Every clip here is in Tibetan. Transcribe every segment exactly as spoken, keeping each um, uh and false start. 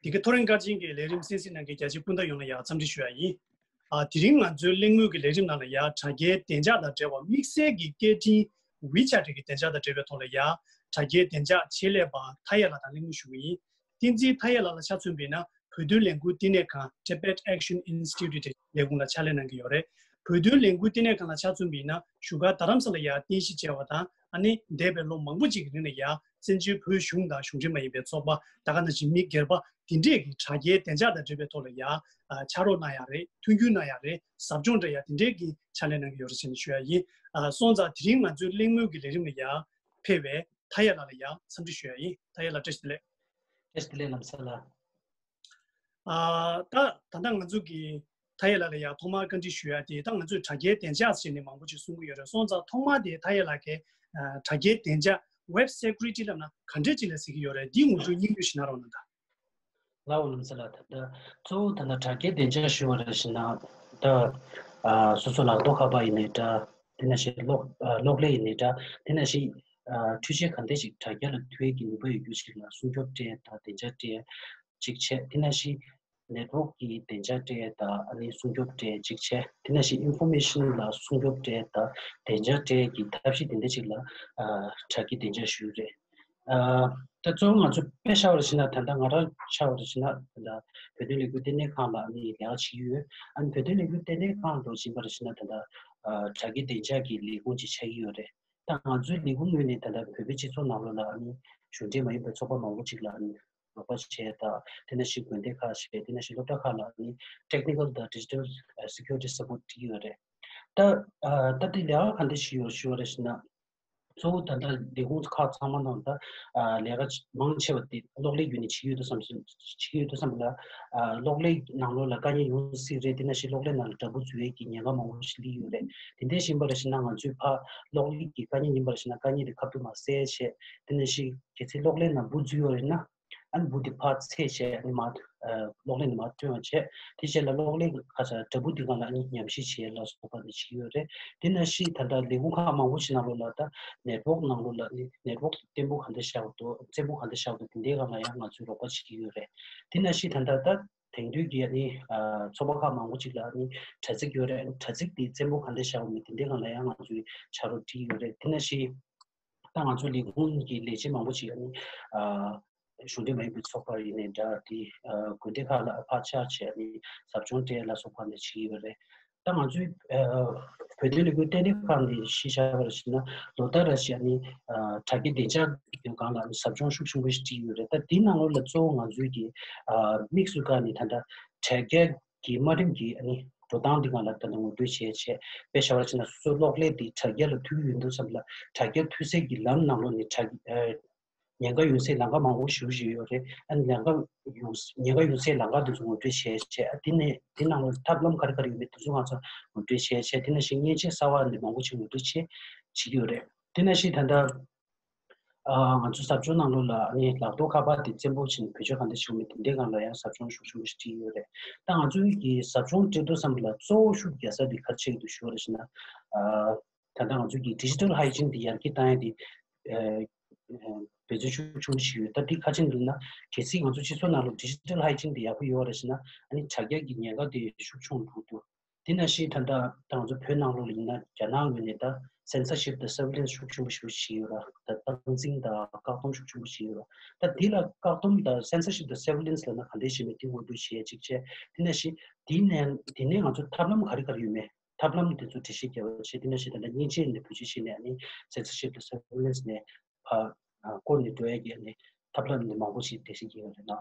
འདི་ག་ཐོ་རེངས་སྐར་ཆེན་གྱི་ལས་རིམ་གསན་གཟིགས་གནང་མཁན་རྒྱ་ཆེ་སྤུན་ཟླ་ཡོངས་ལ་ཡང་འཚམས་འདྲི་ཞུ་ཡ་ཡིན། ཨ། དེ་རིང་ང་ཚོའི་གླེང་མོལ་གྱི་ལས་རིམ་ནང་ལ་ཡང་དྲ་རྒྱའི་བདེ་འཇགས་དང་འབྲེལ་བ་དམིགས་བསལ་གྱི་སྐད་འཕྲིན་WeChat་གི་བདེ་འཇགས་དང་འབྲེལ་བའི་ཐོག་ལ་ཡང་དྲ་རྒྱའི་བདེ་འཇགས་ཆེད་ལས་པ་མཐའ་ཡས་ལགས་དང་གླེང་མོལ་ཞུ་གི་ཡིན། བསྟན་འཛིན་མཐའ་ཡས་ལགས་ལ་ཆ་མཚོན་པ་ཡིན་ན་བོད་དོན་ལས་འགུལ་བསྟི་གནས་ཁང་Tibet Action Institute་ལས་ཁུངས་ལ་ཕྱག་ལས་གནང་གི་ཡོད་རེད། བོད་དོན་ལས་འགུལ་བསྟི་གནས་ཁང་ལ་ཆ་མཚོན་པ་ཡིན་ན་བཞུགས་སྒར་རྡ་རམ་ས་ལ་ཡར་རྟེན་གཞི་བྱས་པ་དང་ཨ་ནི་འདས་པའི་ལོ་མང་པོ་ཅིག་གི་རིང་ལ་ཡར་བཙན་བྱོལ་བོད་གཞུང་དང་གཞུང་འབྲེལ་མ་ཡིན་པའི་ཚོགས་པ་ད་ག་ནང་བཞིན་མི་སྒེར་པ་དེ་འདྲས་ཀྱི་དྲ་རྒྱའི་བདེ་འཇགས་དང་འབྲེལ་བའི་ཐོག་ལ་ཡར་ཕྱག་རོགས་གནང་ཡག་རེད། མཐུན་འགྱུར་གནང་ཡག་རེད། ཟབ་སྦྱོང་སྤྲད་ཡག་དེ་འདྲས་ཀྱི་ཕྱག་ལས་གནང་གི་ཡོད་རེད་ཟེར་ནས་ཞུ་ཡག་ཡིན། ཨ། སོང་ཙང་དེ་རིང་ང་ཚོའི་གླེང་མོལ་གྱི་ལས་རིམ་ལ་ཡར་ཕེབས་པའི་མཐའ་ཡས་ལགས་ལ་ཡང་འཚམས་འདྲི་ཞུ་ཡ་ཡིན། མཐའ་ཡས་ལགས་བཀྲ་ཤིས་བདེ་ལེགས། བཀྲ་ཤིས་བདེ་ལེགས་ལམ་སེང་ལགས། ཨ། ད་ད་ལྟ་ང་ཚོ་གི་མཐའ་ཡས་ལགས་ལ་ཡང་ཐོག་མར་བཀའ་འདྲི་ཞུ་ཡ་དེ་ད་ང་ཚོས་དྲ་རྒྱའི་བདེ་འཇགས་ཟེར་ནས་མང་པོ་ཅིག་གསུང་གི་ཡོད་རེད། སོང་ཙང་ཐོག་མར་དེ་མཐའ་ཡས་ལགས་ཀྱིས་ཨ། དྲ་རྒྱའི་བདེ་འཇགས་Web Security་ལབ་ན་ག་འདྲས་ཅིག་ལ་ཟེར་གི་ཡོད་རེད། འདིའི་ངོ་སྤྲོད་སྙིང་བསྡུས་ཤིག་གནང་རོགས་གནང་དང་། ལགས་འོ་ལམ་སེང་ལགས། ད་ལྟ་གཙོ་བོ་ད་ལྟ་དྲ་རྒྱའི་བདེ་འཇགས་ཞུ་བ་རེད་ཟེར་ན་ད་ཨ། སོ་སོ་ལག་ཐོག་ཁ་པར་ཡིན་ནའི་འདྲ། དེ་ནང་བཞིན་གློག་ཨ། གློག་ཀླད་ཡིན་ནའི་འདྲ། དེ་ནང་བཞིན་ཨ། འཕྲུལ་ཆས་ག་འདྲས་ཞིག་དྲ་རྒྱ་ལ་ཐུག་ཡས་ཀྱི་ནུས་པ་ཡོད་རྒྱུ་ཞིག་ལ་སྲུང་སྐྱོབ་སྤྲད་དང་བདེ་འཇགས་སྤྲད་གཅིག་བྱས། དེ་ནང་བཞིན་network་གི་བདེ་འཇགས་སྤྲད་དང་ཨ་ནི་སྲུང་སྐྱོབ་སྤྲད་གཅིག་བྱས། དེ་ནང་བཞིན་information་ལ་སྲུང་སྐྱོབ་སྤྲད་དང་བདེ་འཇགས་སྤྲད་ཀྱི་ཐབས་ཤེས་དེ་འདྲ་ཞིག་ལ་ཨ། དྲ་རྒྱའི་བདེ་འཇགས་ཞུ་རེད། ཨ། ད་གཙོ་བོ་ང་ཚོ་དཔེ་ཆ་བཞག་པ་རེད་ཟེར་ན་ད་ལྟ་ང་རང་ཆ་བཞག་པ་རེད་ཟེར་ན་ད་ལྟ་བོད་དོན་ལས་འགུལ་ལྟེ་གནས་ཁང་ལ་ཨ་ནི་ལས་ཀ་བྱེད་ཀྱི་ཡོད། ཨ་ནི་བོད་དོན་ལས་འགུལ་ལྟེ་གནས་ཁང་དུ་ཕྱིན་པ་རེད་ཟེར་ན་ད་ལྟ་ཨ། དྲ་རྒྱའི་བདེ་འཇགས་ཀྱི་ལས་ཁུངས་ཅིག་ཆགས་ཀྱི་ཡོད་རེད། ད་ང་ཚོའི་ལས་ཁུངས་ངོས་ནས་ད་ལྟ་བོད་པའི་སྤྱི་ཚོགས་ནང་ལོགས་ལ་ཨ་ནི་གཞུང་འབྲེལ་མ་ཡིན་པའི་ཚོགས་པ་མང་པོ་ཅིག་ལ་ཨ་ནི་རོགས་པ་བྱས་དང་དེ་ནང་བཞིན་དགོན་སྡེ་ཁག་བྱས། དེ་ནང་བཞིན་སློབ་གྲྭ་ཁག་ལ་ཨ་ནི་technical་དང་digital security་support་སྤྲད་ཀྱི་ཡོད་རེད། ད་ཨ། ད་དེ་ལས་ཀ་ག་འདྲ་ཞིག་ཡོད་ཞུ་བ་རེད་ཟེར་ན། གཙོ་བོ་ད་ལྟ་ལས་ཁུངས་ཁག་ཚང་མ་ནང་ད་ཨ། ལས་ཀ་མང་ཆེ་བ་དེ་གློག་ཀླད་བརྒྱུད་ནས་བྱེད་ཀྱི་ཡོད་དོ་བསམ་བྱེད་ཀྱི་ཡོད་དོ་བསམ་པ་ལ། ཨ། གློག་ཀླད་ནང་ལོགས་ལ་དཀའ་ངལ་ཡོང་སྲིད་རེད། དེ་ནང་བཞིན་གློག་ཀླད་ནང་ལ་དྲ་འབུ་འཛུལ་ཡས་ཀྱི་ཉེན་ཁ་མང་པོ་ཞིག་སླེབས་ཡོད་རེད། དེ་འདྲ་ཡིན་པ་རེད་ཟེར་ན་ང་ཚོས་ཕར་གློག་ཀླད་ཀྱི་དཀའ་ངལ་ཡིན་པ་རེད་ཟེར་ན་དཀའ་ངལ་དེ་ཁ་ཐུག་མར་སེལ་བྱས། དེ་ནང་བཞིན་གལ་སྲིད་གློག་ཀླད་ནང་འབུ་འཛུལ་ཡོད་རེད་ན། ཨ་ནི་འབུ་དེ་ཕར་འཚོལ་བྱས་ཨ་ནི་མར་ཨ། གློག་ཀླད་ནང་མར་བཏོན་བྱས། དེ་རྗེས་ལ་གློག་ཀླད་ཁ་ཤས་དྲ་འབུ་དེ་སྒང་ལ་ཨ་ནི་ཉམས་ཞིབ་བྱེད་ལ་སོགས་པ་དེ་བྱེད་ཀྱི་ཡོད་རེད། དེ་ནང་བཞིན་ད་ལྟ་ལས་ཁུངས་ཁག་མང་པོ་ཞིག་ནང་ལོགས་ལ་ད་network་ནང་ལོགས་ལ་ཨ་ནི་network་བརྟན་པོ་ག་འདྲ་བཞག་འདུག་བཙན་པོ་ག་འདྲ་བཞག་འདུག་དེ་འདྲའི་སྒང་ལ་ཡང་ང་ཚོས་རོགས་པ་བྱེད་ཀྱི་ཡོད་རེད། དེ་ནང་བཞིན་ད་ལྟ་ད་དེང་དུས་ཀྱི་ཨ་ནི་ཨ། ཚོགས་པ་ཁག་མང་པོ་ཅིག་ལ་ཨ་ནི་དྲ་ཚིགས་ཡོད་རེད། དྲ་ཚིགས་དེ་བཙན་པོ་ག་འདྲ་བཞག་འདུག་མེད་དེ་འདྲའི་སྒང་ལ་ཡང་ང་ཚོས་ཕྱག་རོགས་སྒྲིག་ཡོད་རེད། དེ་ནང་བཞིན། ད་ང་ཚོ་ལས་ཁུངས་ཀྱི་ལས་བྱེད་མང་པོ་ཞིག་ཨ་ནི་ཨ། གཞུང་འབྲེལ་མ་ཡིན་པའི་ཚོགས་པ་ཡིན་ནའི་འདྲ། དེ་ཨ། དགོན་སྡེ་ཁག་ལ་ཕར་ཕྱག་བྱས་ནས་ཟབ་སྦྱོང་སྤྲད་ལ་སོགས་པ་ནས་བྱེད་ཀྱི་ཡོད་རེད། ད་ང་ཚོའི་ཨ། བོད་དོན་ལས་འགུལ་ལྟེ་གནས་ཁང་ནས་གཞི་བཞག་པར་བྱས་ན་ལོ་ལྟར་རེ་བཞིན་ཨ་ནི་ཨ། དྲ་རྒྱའི་བདེ་འཇགས་ཀྱི་སྒང་ལ་ཨ་ནི་ཟབ་སྦྱོང་ཤུགས་ཆེན་པོ་ཞིག་སྤྲད་ཀྱི་ཡོད་རེད། ད་དེའི་ནང་ལོགས་ལ་གཙོ་བོ་ང་ཚོའི་གི་ཨ། དམིགས་སུ་བཀར་ནས་ད་ལྟ་དྲ་རྒྱ་གི་དམའ་རིམ་གྱི་ཨ་ནི་འགྲོ་སྟངས་འདི་སྒང་ལ་ད་ལྟ་ངོ་སྤྲོད་བྱས་བྱས། དཔེ་བཞག་པ་ཅིག་ན་སོ་སོའི་གློག་ཀླད་འདི་དྲ་རྒྱ་ལ་མཐུད་ཀྱི་ཡོད་འདུག་བསམ་ལ་དྲ་རྒྱ་མཐུད་སའི་གི་ལམ་ནང་ལོགས་ནས་དྲ་ཨ། ཉེན་ཁ་ཡོང་སའི་ལམ་ཁ་མང་པོ་ཞེ་པོ་ཞིག་ཡོད་རེད། ཨ་ནི་ཉེན་ཁ་ཡོང་ཉེན་ཁ་ཡོང་སའི་ལམ་ཁ་འདི་ཚོ་ངོ་སྤྲོད་བྱས་བྱས། ཨ་དེ་ནས་དེ་ནང་ལོགས་ཐབས་ལམ་ག་རེ་ག་རེ་ཡོད་མེད་དེ་ཚོ་ང་ཚོ་ངོ་སྤྲོད་བྱས་བྱས། དེ་ནང་བཞིན་མཉེན་ཆས་གསར་བ་འདི་མང་པོ་ཞིག་ངོ་སྤྲོད་བྱས་བྱེད་ཀྱི་ཡོད་རེད། དེ་ནང་བཞིན་ད་ལྟ། ཨ། ང་ཚོ་ཟབ་སྦྱོང་ནང་ལོགས་ལ་ཨ་ནི་ལག་ཐོགས་ཁ་པར་དེ་བཙན་པོ་བྱས་ནས་བེད་སྤྱོད་གང་འདྲ་བྱེད་དགོས་མིན་དེ་འདྲའི་སྒང་ལ་ཡང་ཟབ་སྦྱོང་ཤུགས་ཆེན་པོ་ཞིག་སྤྲད་ཡོད་རེད། ད་ང་ཚོའི་གི་ཟབ་སྦྱོང་སྤྲད་དུས་ཙམ་པ་ལ་གཙོ་བོ་ཤུགས་རྒྱག་ས་དེ་ག་རེ་བྱེད་ཀྱི་འདུག་ཞུ་བ་རེད་ཟེར་ན། ཨ། ད་ལྟ་ང་ཚོའི་གི་digital hygiene་དེ་ཡར་རྒྱས་བཏང་ཡ་དེ། ཨ། འབད་བརྩོན་ཤུགས་ཆེན་པོ་ཞིག་ཡོད། ད་དེ་ག་རེ་བྱེད་ཀྱི་འདུག་ན་གལ་སྲིད་ང་ཚོ་སྤྱི་ཚོགས་ནང་ལ་digital hygiene་དེ་ཡག་པོ་ཡོད་རེད་ཟེར་ན་ཨ་ནི་དྲ་རྒྱ་གི་ཉེན་ཁ་དེ་ཤུགས་ཆུང་འགྲོ་གི་འདུག་དེ་ནང་བཞིན་ད་ལྟ་ད་ང་ཚོ་བོད་ནང་ལོགས་ལ་ཡིན་ན་རྒྱ་ནག་ངོས་ནས་ད་censorship་དང་surveillance་ཤུགས་ཆེན་པོ་ཞིག་བྱེད་ཡོད་ར། ད་སྟངས་འཛིན་དང་བཀག་སྡོམ་ཤུགས་ཆེན་པོ་བྱེད་ཡོད་ར། ད་དེ་ལ་བཀག་སྡོམ་དང་censorship་དང་surveillance་ལབ་ན་ག་འདྲས་ཤིག་མེད་དེ་ངོ་སྤྲོད་བྱེད་ཡ་གཅིག་བྱས། དེ་ནང་བཞིན་དེ་ནས་དེ་ནས་ང་ཚོ་ཐབས་ལམ་ག་རེ་ག་རེ་ཡོད་མེད་ཐབས་ལམ་དེ་ཚོ་འགྲེལ་བཤད་རྒྱག་པ་བྱས། དེ་ནང་བཞིན་ད་ལྟ་མཉེན་ཆས་ནས་བེད་སྤྱོད་བྱས་ནས་ཨ་ནི་censorship་དང་surveillance་ནས་ཕར་བསྐོར་ནས་འགྲོ་ཡ་གི་ཨ་ནི་ཐབས་ལམ་ནི་མང་པོ་ཞིག་འགྲེལ་བཤད་རྒྱག་ཡོད་རེད་ན།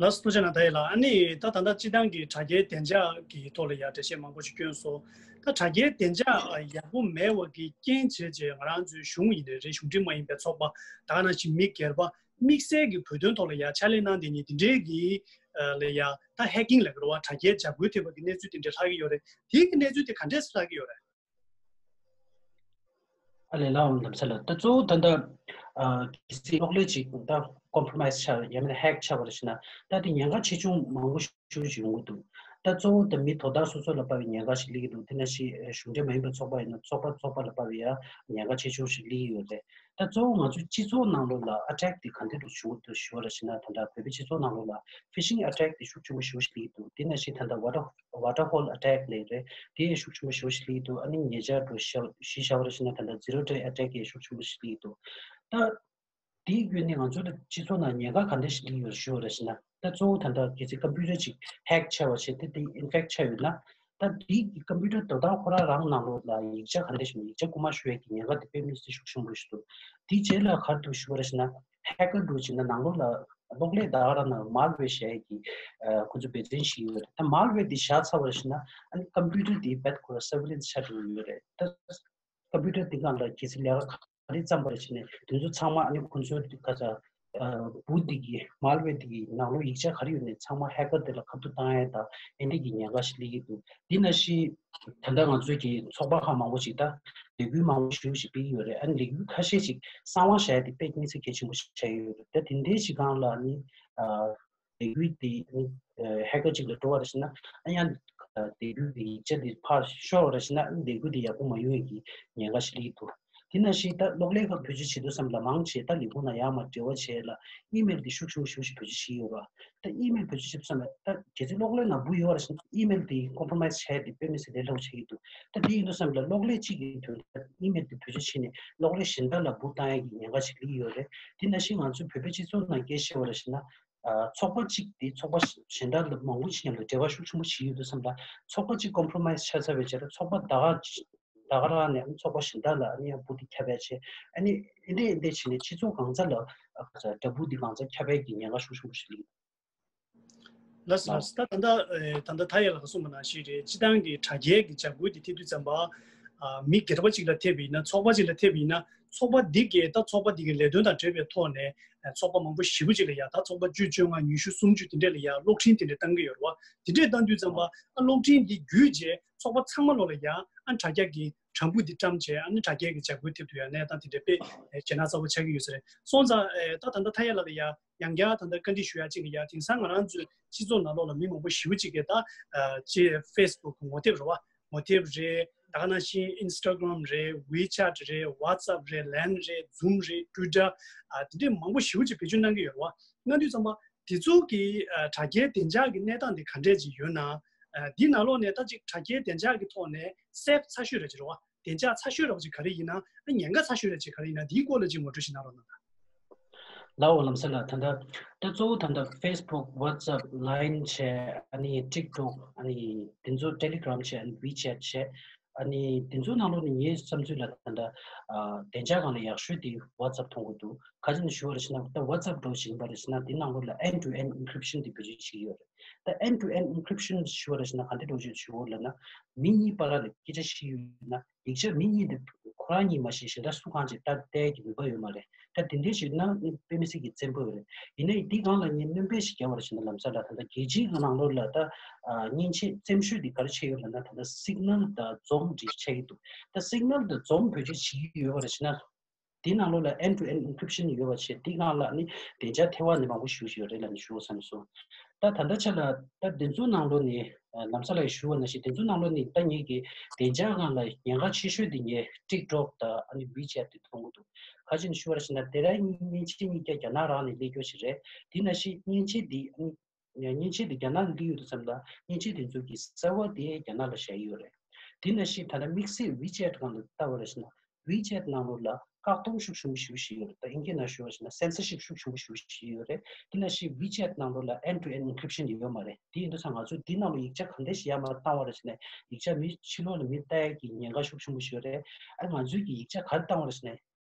ལགས་སོ། ཐུགས་རྗེ་གནང་། ད་ཡིན་ལ་ཨ་ནི་ད་ད་ལྟ་སྤྱི་བཏང་གི་དྲ་རྒྱའི་བདེ་འཇགས་ཀྱི་ཐོག་ལ་ཡང་འགྲེལ་བཤད་མང་པོ་ཞིག་བསྐྱོན་སོང་། ད་དྲ་རྒྱའི་བདེ་འཇགས་ཡག་པོ་མེད་པ་གི་རྐྱེན་བྱས་རྗེས་ང་རང་ཚོའི་གཞུང་ཡིན་ནའི་རེད། གཞུང་འབྲེལ་མ་ཡིན་པའི་ཚོགས་པ་ད་ག་ནང་བཞིན་མི་སྒེར་པ་དམིགས་བསལ་གྱི་བོད་དོན་ཐོག་ལ་ཡང་ཕྱག་ལས་གནང་བསྡད་མཁན་དེ་འདྲའི་གི་ལ་ཡང་ད་hacking་ལབ་ཀྱི་རེད་བ། དྲ་རྒྱའི་འཇབ་རྒོལ་ཐེབས་པ་གི་གནས་ཚུལ་དེ་འདྲ་ལྷག་གི་ཡོད་རེད། དེའི་གི་གནས་ཚུལ་དེ་ག་འདྲས་སེ་ལྷག་གི་ཡོད་རེད། ཨ་ལས་ལགས་འོང་ལམ་སེང་ལགས། ད་གཙོ་བོ་ད་ལྟ་ཨ་གལ་སྲིད་གློག་ཀླད་ཅིག་ད་compromise་ཆགས་ཡང་མིན་ན་hack་ཆགས་པ་རེད་ཟེར་ན་ད་དེ་ཉེན་ཁ་ཆེ་ཆུང་མང་པོ་ཞེ་པོ་ཅིག་ཡོང་གི་འདུག་ད་གཙོ་བོ་ད་མི་དོ་བདག་སོ་སོ་ལ་དཔག་པའི་ཉེན་ཁ་ཞིག་སླེབས་ཀྱི་འདུག་དེ་ནང་བཞིན་གཞུང་འབྲེལ་མ་ཡིན་པའི་ཚོགས་པ་ཡིན་ན་ཚོགས་པ་ཚོགས་པ་ལ་དཔག་པའི་ཡང་ཉེན་ཁ་ཆེ་ཆུང་ཞིག་སླེབས་ཀྱི་ཡོད་རེད། ད་གཙོ་བོ་ང་ཚོའི་སྤྱི་ཚོགས་ནང་ལོགས་ལ་ཨ་ཊེག་དེ་ག་འདྲ་འདྲ་བྱུང་འདུག་ཞུ་བ་ར་ཞུ་ན། ད་ལྟ་བོད་པའི་སྤྱི་ཚོགས་ནང་ལོགས་ལ་ཕི་ཤིང་ཨ་ཊེག་དེ་ཤུགས་ཆེན་པོ་ཞེ་པོ་ཞིག་སླེབས་ཀྱི་འདུག་དེ་ནང་བཞིན་ད་ལྟ་ཝ་ཊར་ཝ་ཊར་ཧོལ་ཨ་ཊེག་ལབ་རེད། དེ་ཡང་ཤུགས་ཆེན་པོ་ཞེ་པོ་ཞིག་སླེབས་ཀྱི་འདུག་ཨ་ནི་ཉེ་ཆར་འགྲོ་ཞབས་ཞུ་བྱ་བ་ར་ཞུ་ན་ད་ལྟ་ཛི་རོ་ཌེ་ཨ་ཊེག་ཡང་ཤུགས་ཆེན་པོ་ཞིག་སླེབས་ཀྱི་འདུག་ད། དེའི་བརྒྱུད་ནས་ང་ཚོ་ལ་སྤྱི་ཚོགས་ནང་ཉེན་ཁ་ག་འདྲ་ཞིག་སླེབས་ཡོད་ཞུ་བ་ར་ཞུ་ན། ད་གཙོ་བོ་ད་ལྟ་གལ་སྲིད་ཀམ་པུ་ཊར་ཅིག་ཧེག་ཆགས་པ་བྱས་ཏེ་དེ་ཨིན་ཕེག་ཆགས་ཡོད་ན། ད་དེའི་ཀམ་པུ་ཊར་དོ་བདག་ཁོ་རང་རང་ནང་ལོགས་ལ་ཡིག་ཆ་ག་འདྲ་ཞིག་ཡིག་ཆ་རྐུ་མ་ཤོར་ཡས་ཀྱི་ཉེན་ཁ་དེ་དཔེ་མི་སྲིད་ཤུགས་ཆེན་པོ་ཞིག་འདུག་དེའི་རྗེས་ལ་ག་རེ་འདུག་ཞུ་བ་ར་ཞུ་ན། ཧེག་ཀར་འདྲ་བྱས་ན་ནང་ལོགས་ལ་གློག་ཀླད་ད་ག་རང་ནང་མལ་ཝེར་བཞག་ཡས་ཀྱི་ཁོ་ཚོ་འབད་བརྩོན་བྱེད་ཀྱི་ཡོད་རེད། ད་མལ་ཝེར་དེ་བཞག་ཚར་བ་ར་ཞུ་ན། ཨ་ནི་ཀམ་པུ་ཊར་དེ་རྦད་ཁོ་རང་སར་ཝེ་ལེན་སི་བྱ་འགྲོ་གི་ཡོད་རེད། ད། ཀམ་པུ་ཊར་དེ་སྒང་ལ་གལ་སྲིད་ལས་ཀ་ག་རེ་བརྩམས་པ་རེད་བྱས་ནས་དེ་ཚོ་ཚང་མ་ཨ་ནི་ཁོ་ཚོའི་ག་ས་བུ་དེ་གི་མལ་ཝེར་དེ་གི་ནང་ལོགས་ཡིག་ཆ་ག་རེ་ཡོད་ནས་ཚང་མ་ཧེག་ཀར་དེ་ལ་ཁ་ཐུག་བཏང་ཡས་དང་ཨེ་འདྲས་ཀྱི་ཉེན་ཁ་ཞིག་སླེབས་ཀྱི་འདུག་དེ་ནང་བཞིན་ད་ལྟ་ང་ཚོའི་གི་ཚོགས་པ་ཁག་མང་པོ་ཞིག་ད་ལས་འགུལ་མང་པོ་ཞེ་པོ་ཞིག་སྤེལ་གྱི་ཡོད་རེད། ཨ་ནི་ལས་འགུལ་ཁ་ཤས་ཤིག་གསང་བ་བཞག་ཡས་དེ་དཔེ་དམིགས་བསལ་གལ་ཆེན་པོ་ཞིག་ཆགས་ཡོད་རེད། ད་དེ་འདྲས་ཞིག་སྒང་ལ་ཨ་ནི་ལས་འགུལ་དེ་ཨ་ནི་ཧེག་ཀར་ཅིག་ལ་འགྲོ་བ་རེད་ཟེར་ན། ཨ་ཡང་ལས་འགུལ་གྱི་ཡིག་ཆ་དེ་ཕར་ཤོར་བ་རེད་ཟེར་ན། ཨ་ནི་ལས་འགུལ་དེ་ཡག་པོ་མ་ཡོང་ཡས་ཀྱི་ཉེན་ཁ་ཞིག་སླེབས་འདུག་དེ་ནང་བཞིན་ད་གློག་ཀླད་ཁག་བེད་སྤྱོད་བྱེད་དུས་ཙམ་ལ་མང་ཆེ་ད་ལས་ཁུངས་ནང་ཡར་མར་འབྲེལ་བ་བྱེད་ཡས་ལ་ཨི་མེལ་དེ་ཤུགས་ཆེན་པོ་ཞེ་པོ་ཞིག་བེད་སྤྱོད་བྱེད་ཀྱི་ཡོད་རེད། ད་ཨི་མེལ་བེད་སྤྱོད་བྱེད་དུས་ཙམ་ལ་ད་གལ་སྲིད་གློག་ཀླད་ནང་འབུ་ཡོད་རེད་ཟེར་ན་ཨི་མེལ་དེ་ཀོམ་པོ་རོ་མའིས་བྱས་ཏེ་དཔེ་མི་སྲིད་ལས་སླ་པོ་ཆགས་ཀྱི་འདུག་ད་དེ་ཡིན་དུས་ཙམ་ལ་གློག་ཀླད་གཅིག་གི་དོན་དུ་ཨི་མེལ་དེ་བེད་སྤྱོད་བྱས་ནས་གློག་ཀླད་གཞན་དག་ལ་འབུ་བཏང་ཡས་ཀྱི་ཉེན་ཁ་ཞིག་སླེབས་ཀྱི་ཡོད་རེད། དེ་ནང་བཞིན་ང་ཚོའི་བོད་པའི་སྤྱི་ཚོགས་ནང་སྐད་ཆ་བཤད་པ་རེད་ཟེར་ན། ཨ་ཚོགས་པ་གཅིག་དེ་ཚོགས་པ་གཞན་དག་ལ་མང་པོ་ཞིག་མཉམ་དུ་འབྲེལ་བ་ཤུགས་ཆེན་པོ་བྱེད་ཡོད་དུས་ཙམ་ལ་ཚོགས་པ་གཅིག་ཀོམ་པོ་རོ་མའིས་ཆགས་ཚར་བའི་རྗེས་ལ་ཚོགས་པ་ད་ག་ད་ག་རང་ནས་ཚོགས་པ་གཞན་དག་ལ་ཨ་ནི་ཡང་འབུ་དེ་ཁྱབ་པ་བྱས། ཨ་ནི་ཨེ་འདྲས་ཨེ་འདྲས་བྱས་ནས་སྤྱི་ཚོགས་གང་ས་ལ་ཨ་དགྲ་འབུ་དེ་གང་ས་ཁྱབ་པའི་གི་ཉེན་ཁ་ཤུགས་ཆེན་པོ་ཞིག་སླེབས། ལགས་སོ་ལགས་སོ། ད་ད་ལྟ་ཨེ་ད་ལྟ་མཐའ་ཡས་ལགས་ཀྱིས་གསུངས་པ་ནང་བཞིན་རེད། སྤྱི་བཏང་གི་དྲ་རྒྱའི་གི་བྱ་འགུལ་དེ་ཐེབས་དུས་ཙམ་པ། ཨ་མི་སྒེར་པ་གཅིག་ལ་ཐེབས་པ་ཡིན་ན་ཚོགས་པ་གཅིག་ལ་ཐེབས་པ་ཡིན་ན་ཚོགས་པ་འདི་གས་ད་ཚོགས་པ་འདི་གི་ལས་དོན་དང་འབྲེལ་བའི་ཐོག་ནས་ཨ་ཚོགས་པ་མང་པོ་ཞེ་པོ་ཅིག་ལ་ཡ་ད་ཚོགས་པ་བཅུ་བཅོ་ལྔ་ཉི་ཤུ་སུམ་ཅུ་དེ་འདྲས་ལ་ཡ་གློག་འཕྲིན་དེ་འདྲས་བཏང་གི་ཡོད་རེད་བ། དེ་འདྲས་བཏང་དུས་ཙམ་པ་ཨ་གློག་འཕྲིན་འདི་བརྒྱུད་རྗེས་ཚོགས་པ་ཚང་མ་ལོག་ལ་ཡ་ཨ་དྲ་རྒྱ་གི་གྲམ་བུ་འདི་བཀྲམ་བྱས་ཨ་ནི་དྲ་རྒྱ་གི་བྱ་འགུལ་ཐེབས་ཐུབ་ཡ་གནས་སྟངས་དེ་འདྲས་དཔེ་ཨེ་ཞེ་དྲག་གསལ་པོ་ཆགས་ཀྱི་ཡོད་ས་རེད། སོང་ཙང་ཨེ་ད་ད་ལྟ་མཐའ་ཡས་ལགས་ལ་ཡ། ཡང་བསྐྱར་ད་ལྟ་བཀའ་འདྲི་ཞུ་ཡ་གཅིག་ཡ། དེང་སང་ང་རང་ཚོའི་སྤྱི་ཚོགས་ནང་ལོགས་ལ་མི་མང་པོ་ཞེ་པོ་ཅིག་གིས་ད་ཨ་ཅེ་ཕེ་སི་བུག་ངོ་དེབ་རེད་བ། ངོ་དེབ་རེད། ད་ག་ནང་བཞིན་ཨིན་སི་ཊ་གྷི་རམ་རེད། ཝི་ཆེ་ཊི་རེད། ཝ་ཊི་སི་ཨེབ་རེད། ལའིན་རེད། ཛུམ་རེད། ཊུ་ཝི་ཊར། ཨ་དེ་འདྲས་མང་པོ་ཞེ་པོ་ཅིག་བེད་སྤྱོད་གནང་གི་ཡོད་རེད་བ། གནང་དུས་ཙམ་པ་དེ་ཚོ་གི་ཨ་དྲ་རྒྱའི་བདེ་འཇགས་ཀྱི་གནས་སྟངས་དེ་ག་འདྲས་ཅིག་ཡོད་ན། ཨ་འདི་ནང་ལོགས་ནས་ད་ཅིག་དྲ་རྒྱའི་བདེ་འཇགས་ཀྱི་ཐོག་ནས་སེབ་ཚ་ཤོས་རེད་ཅིག་རེད་བ། བདེ་འཇགས་ཚ་ཤོས་ར་བ་ཅིག་ག་རེ་ཡིན་ན། ཨ་ཉེན་ཁ་ཚ་ཤོས་ར་ཅིག་ག་རེ་ཡིན་ན། འདིའི་སྐོར་ལ་ཅིག་ངོ་སྤྲོད་ཞིག་གནང་རོགས་གནང་དང་། ལགས་འོ་ལམ་སེང་ལགས། ད་ལྟ་ད་གཙོ་བོ་ད་ལྟ་ཕེ་སི་བུག་ཝ་ཊི་སི་ཨེབ་ལའིན་བྱས། ཨ་ནི་ཊིག་ཊོག་ཨ་ནི་དེ་ཚོ་ཊེ་ལི་གྷི་རམ་བྱས། ཨ་ནི་ཝི་ཆེ་ཊི་བྱས། ཨ་ནི་དེ་ཚོ་ནང་ལོགས་ནས་ངའི་བསམ་ཚུལ་ལ་ད་ལྟ་ཨ་བདེ་འཇགས་སྒང་ལ་ཡག་ཤོས་དེ་ཝ་ཊི་སི་ཨེབ་མཐོང་གི་འདུག་ག་ཅི་ནས་ཞུ་བ་རེད་ཟེར་ན། ད་ཝ་ཊི་སི་ཨེབ་འདྲ་བོ་ཞིག་ཡིན་པ་རེད་ཟེར་ན། དེ་ནང་ལོགས་ལ་ཨེན་ཌི་ཊུ་ཨེན་ཌི་ཨིན་ཀི་རིབ་ཤན་དེ་བེད་སྤྱོད་བྱེད་ཀྱི་ཡོད་རེད། ད་ཨེན་ཌི་ཊུ་ཨེན་ཌི་ཨིན་ཀི་རིབ་ཤན་ཞུ་བ་རེད་ཟེར་ན་ག་འདྲ་འདྲ་བོ་ཞིག་ཞུ་བ་ལབ་ན། མི་གཉིས་བར་ལ་སྐད་ཆ་བཤད་ཡོད་ན། ཡིག་ཆ་མི་གཉིས་དེ་ཁོ་རང་གཉིས་མ་གཞི་གཞན་དག་སུ་གང་ཅིག་ལྟ་བལྟ་གི་ནུས་པ་ཡོད་མ་རེད། ད་དེ་འདྲའི་ཞིག་ན་དཔེ་མི་སྲིད་ཀྱི་བཙན་པོ་ཡོད་རེད། ཡིན་ནའི་འདི་སྒང་ལ་ངས་སྣོན་པ་ཞིག་རྒྱག་པ་རེད་ཟེར་ན། ལམ་སང་ལ་ད་ལྟ་རྒྱལ་སྤྱིའི་ནང་ལོགས་ལ་ད་ཨ་མཉེན་ཆས་བཙན་ཤོས་དེ་ག་རེ་བྱས་ཡོད་ལབ་ན། ད་ལྟ་སིག་ནལ་དང་འཛོམས་འདི་ཆགས་ཀྱི་འདུག་ད་སིག་ནལ་དང་འཛོམས་བེད་སྤྱོད་བྱེད་ཀྱི་ཡོད་པ་རེད་ཟེར་ན། དེའི་ནང་ལོགས་ལ་ཨེན་ཌི་ཊུ་ཨེན་ཌི་ཨིན་ཀི་རིབ་ཤན་ཡོད་པ་བྱས། དེའི་སྒང་ལ་ནི་བདེ་འཇགས་ཐེ་བ་ནི་མང་པོ་ཞེ་པོ་ཞིག་ཡོད་རེད་ལབ་ནས་ཞུ་དགོས་བསམ་སོང་། ད་ད་ལྟ་ཆ་ལ་ད་འདི་ཚོའི་ནང་ལོགས་ནས་ཨ་ལམ་སང་ལ་ཞུ་བ་ནང་བཞིན་འདི་ཚོའི་ནང་ལོགས་ནས་ད་ངེད་ཀྱི་བདེ་འཇགས་སྒང་ལ་ཉེན་ཁ་ཆེ་ཤོས་དེ་ངས་ཊིག་ཊོག་དང་ཨ་ནི་ཝི་ཆེ་ཊི་དེ་མཐོང་གི་འདུག་ག་ཅི་ནས་ཞུ་བ་རེད་ཟེར་ན། དེ་རིང་མཉེན་ཆས་གཉིས་ཀ་རྒྱ་ནག་རང་ནས་སླེབས་རྒྱུ་ཞིག་རེད། དེ་ནང་བཞིན་མཉེན་ཆས་དེ་ཨ་ནི་མཉེན་ཆས་དེ་རྒྱ་ནག་ནས་སླེབས་ཡོང་དུས་ཙམ་ལ་མཉེན་ཆས་དེ་ཚོ་གི་སར་བར་དེ་རྒྱ་ནག་ལ་བཞག་ཡོད་རེད། དེ་ནང་བཞིན་ད་ལྟ་དམིགས་བསལ་ཝི་ཆེ་ཊི་སྒང་ལ་ལྟ་བ་རེད་ཟེར་ན། ཝི་ཆེ་ཊི་ནང་ལོགས་ལ་བཀག་སྡོམ་ཤུགས་ཆེན་པོ་ཞེ་པོ་ཞིག་ཡོད་རེད། ད་དབྱིན་སྐད་ནང་ཞུ་བ་ཞིག་ན་སེན་སར་ཤིབ་ཤུགས་ཆེན་པོ་ཞེ་པོ་ཞིག་ཡོད་རེད། དེ་ནང་བཞིན་ཝི་ཆེ་ཊི་ནང་ལོགས་ལ་ཨེན་ཌི་ཊུ་ཨེན་ཌི་ཨིན་ཀི་རིབ་ཤན་ཡོད་མ་རེད། དེ་ཡིན་དུས་ཙང་ང་ཚོས་འདི་ནང་ལོགས་ཡིག་ཆ་ག་འདྲ་ཞིག་ཡར་མར་བཏང་བ་རེད་ཟེར་ན། ཡིག་ཆ་མི་ཕྱི་ལོགས་ལ་མི་ལྟ་ཡས་ཀྱི་ཉེན་ཁ་ཤུགས་ཆེན་པོ་ཞིག་ཡོད་རེད། ཨ་ང་ཚོས་ཀྱི་ཡིག་ཆ་ག་རེ་བཏང་བ་རེད་ཟེར་ན།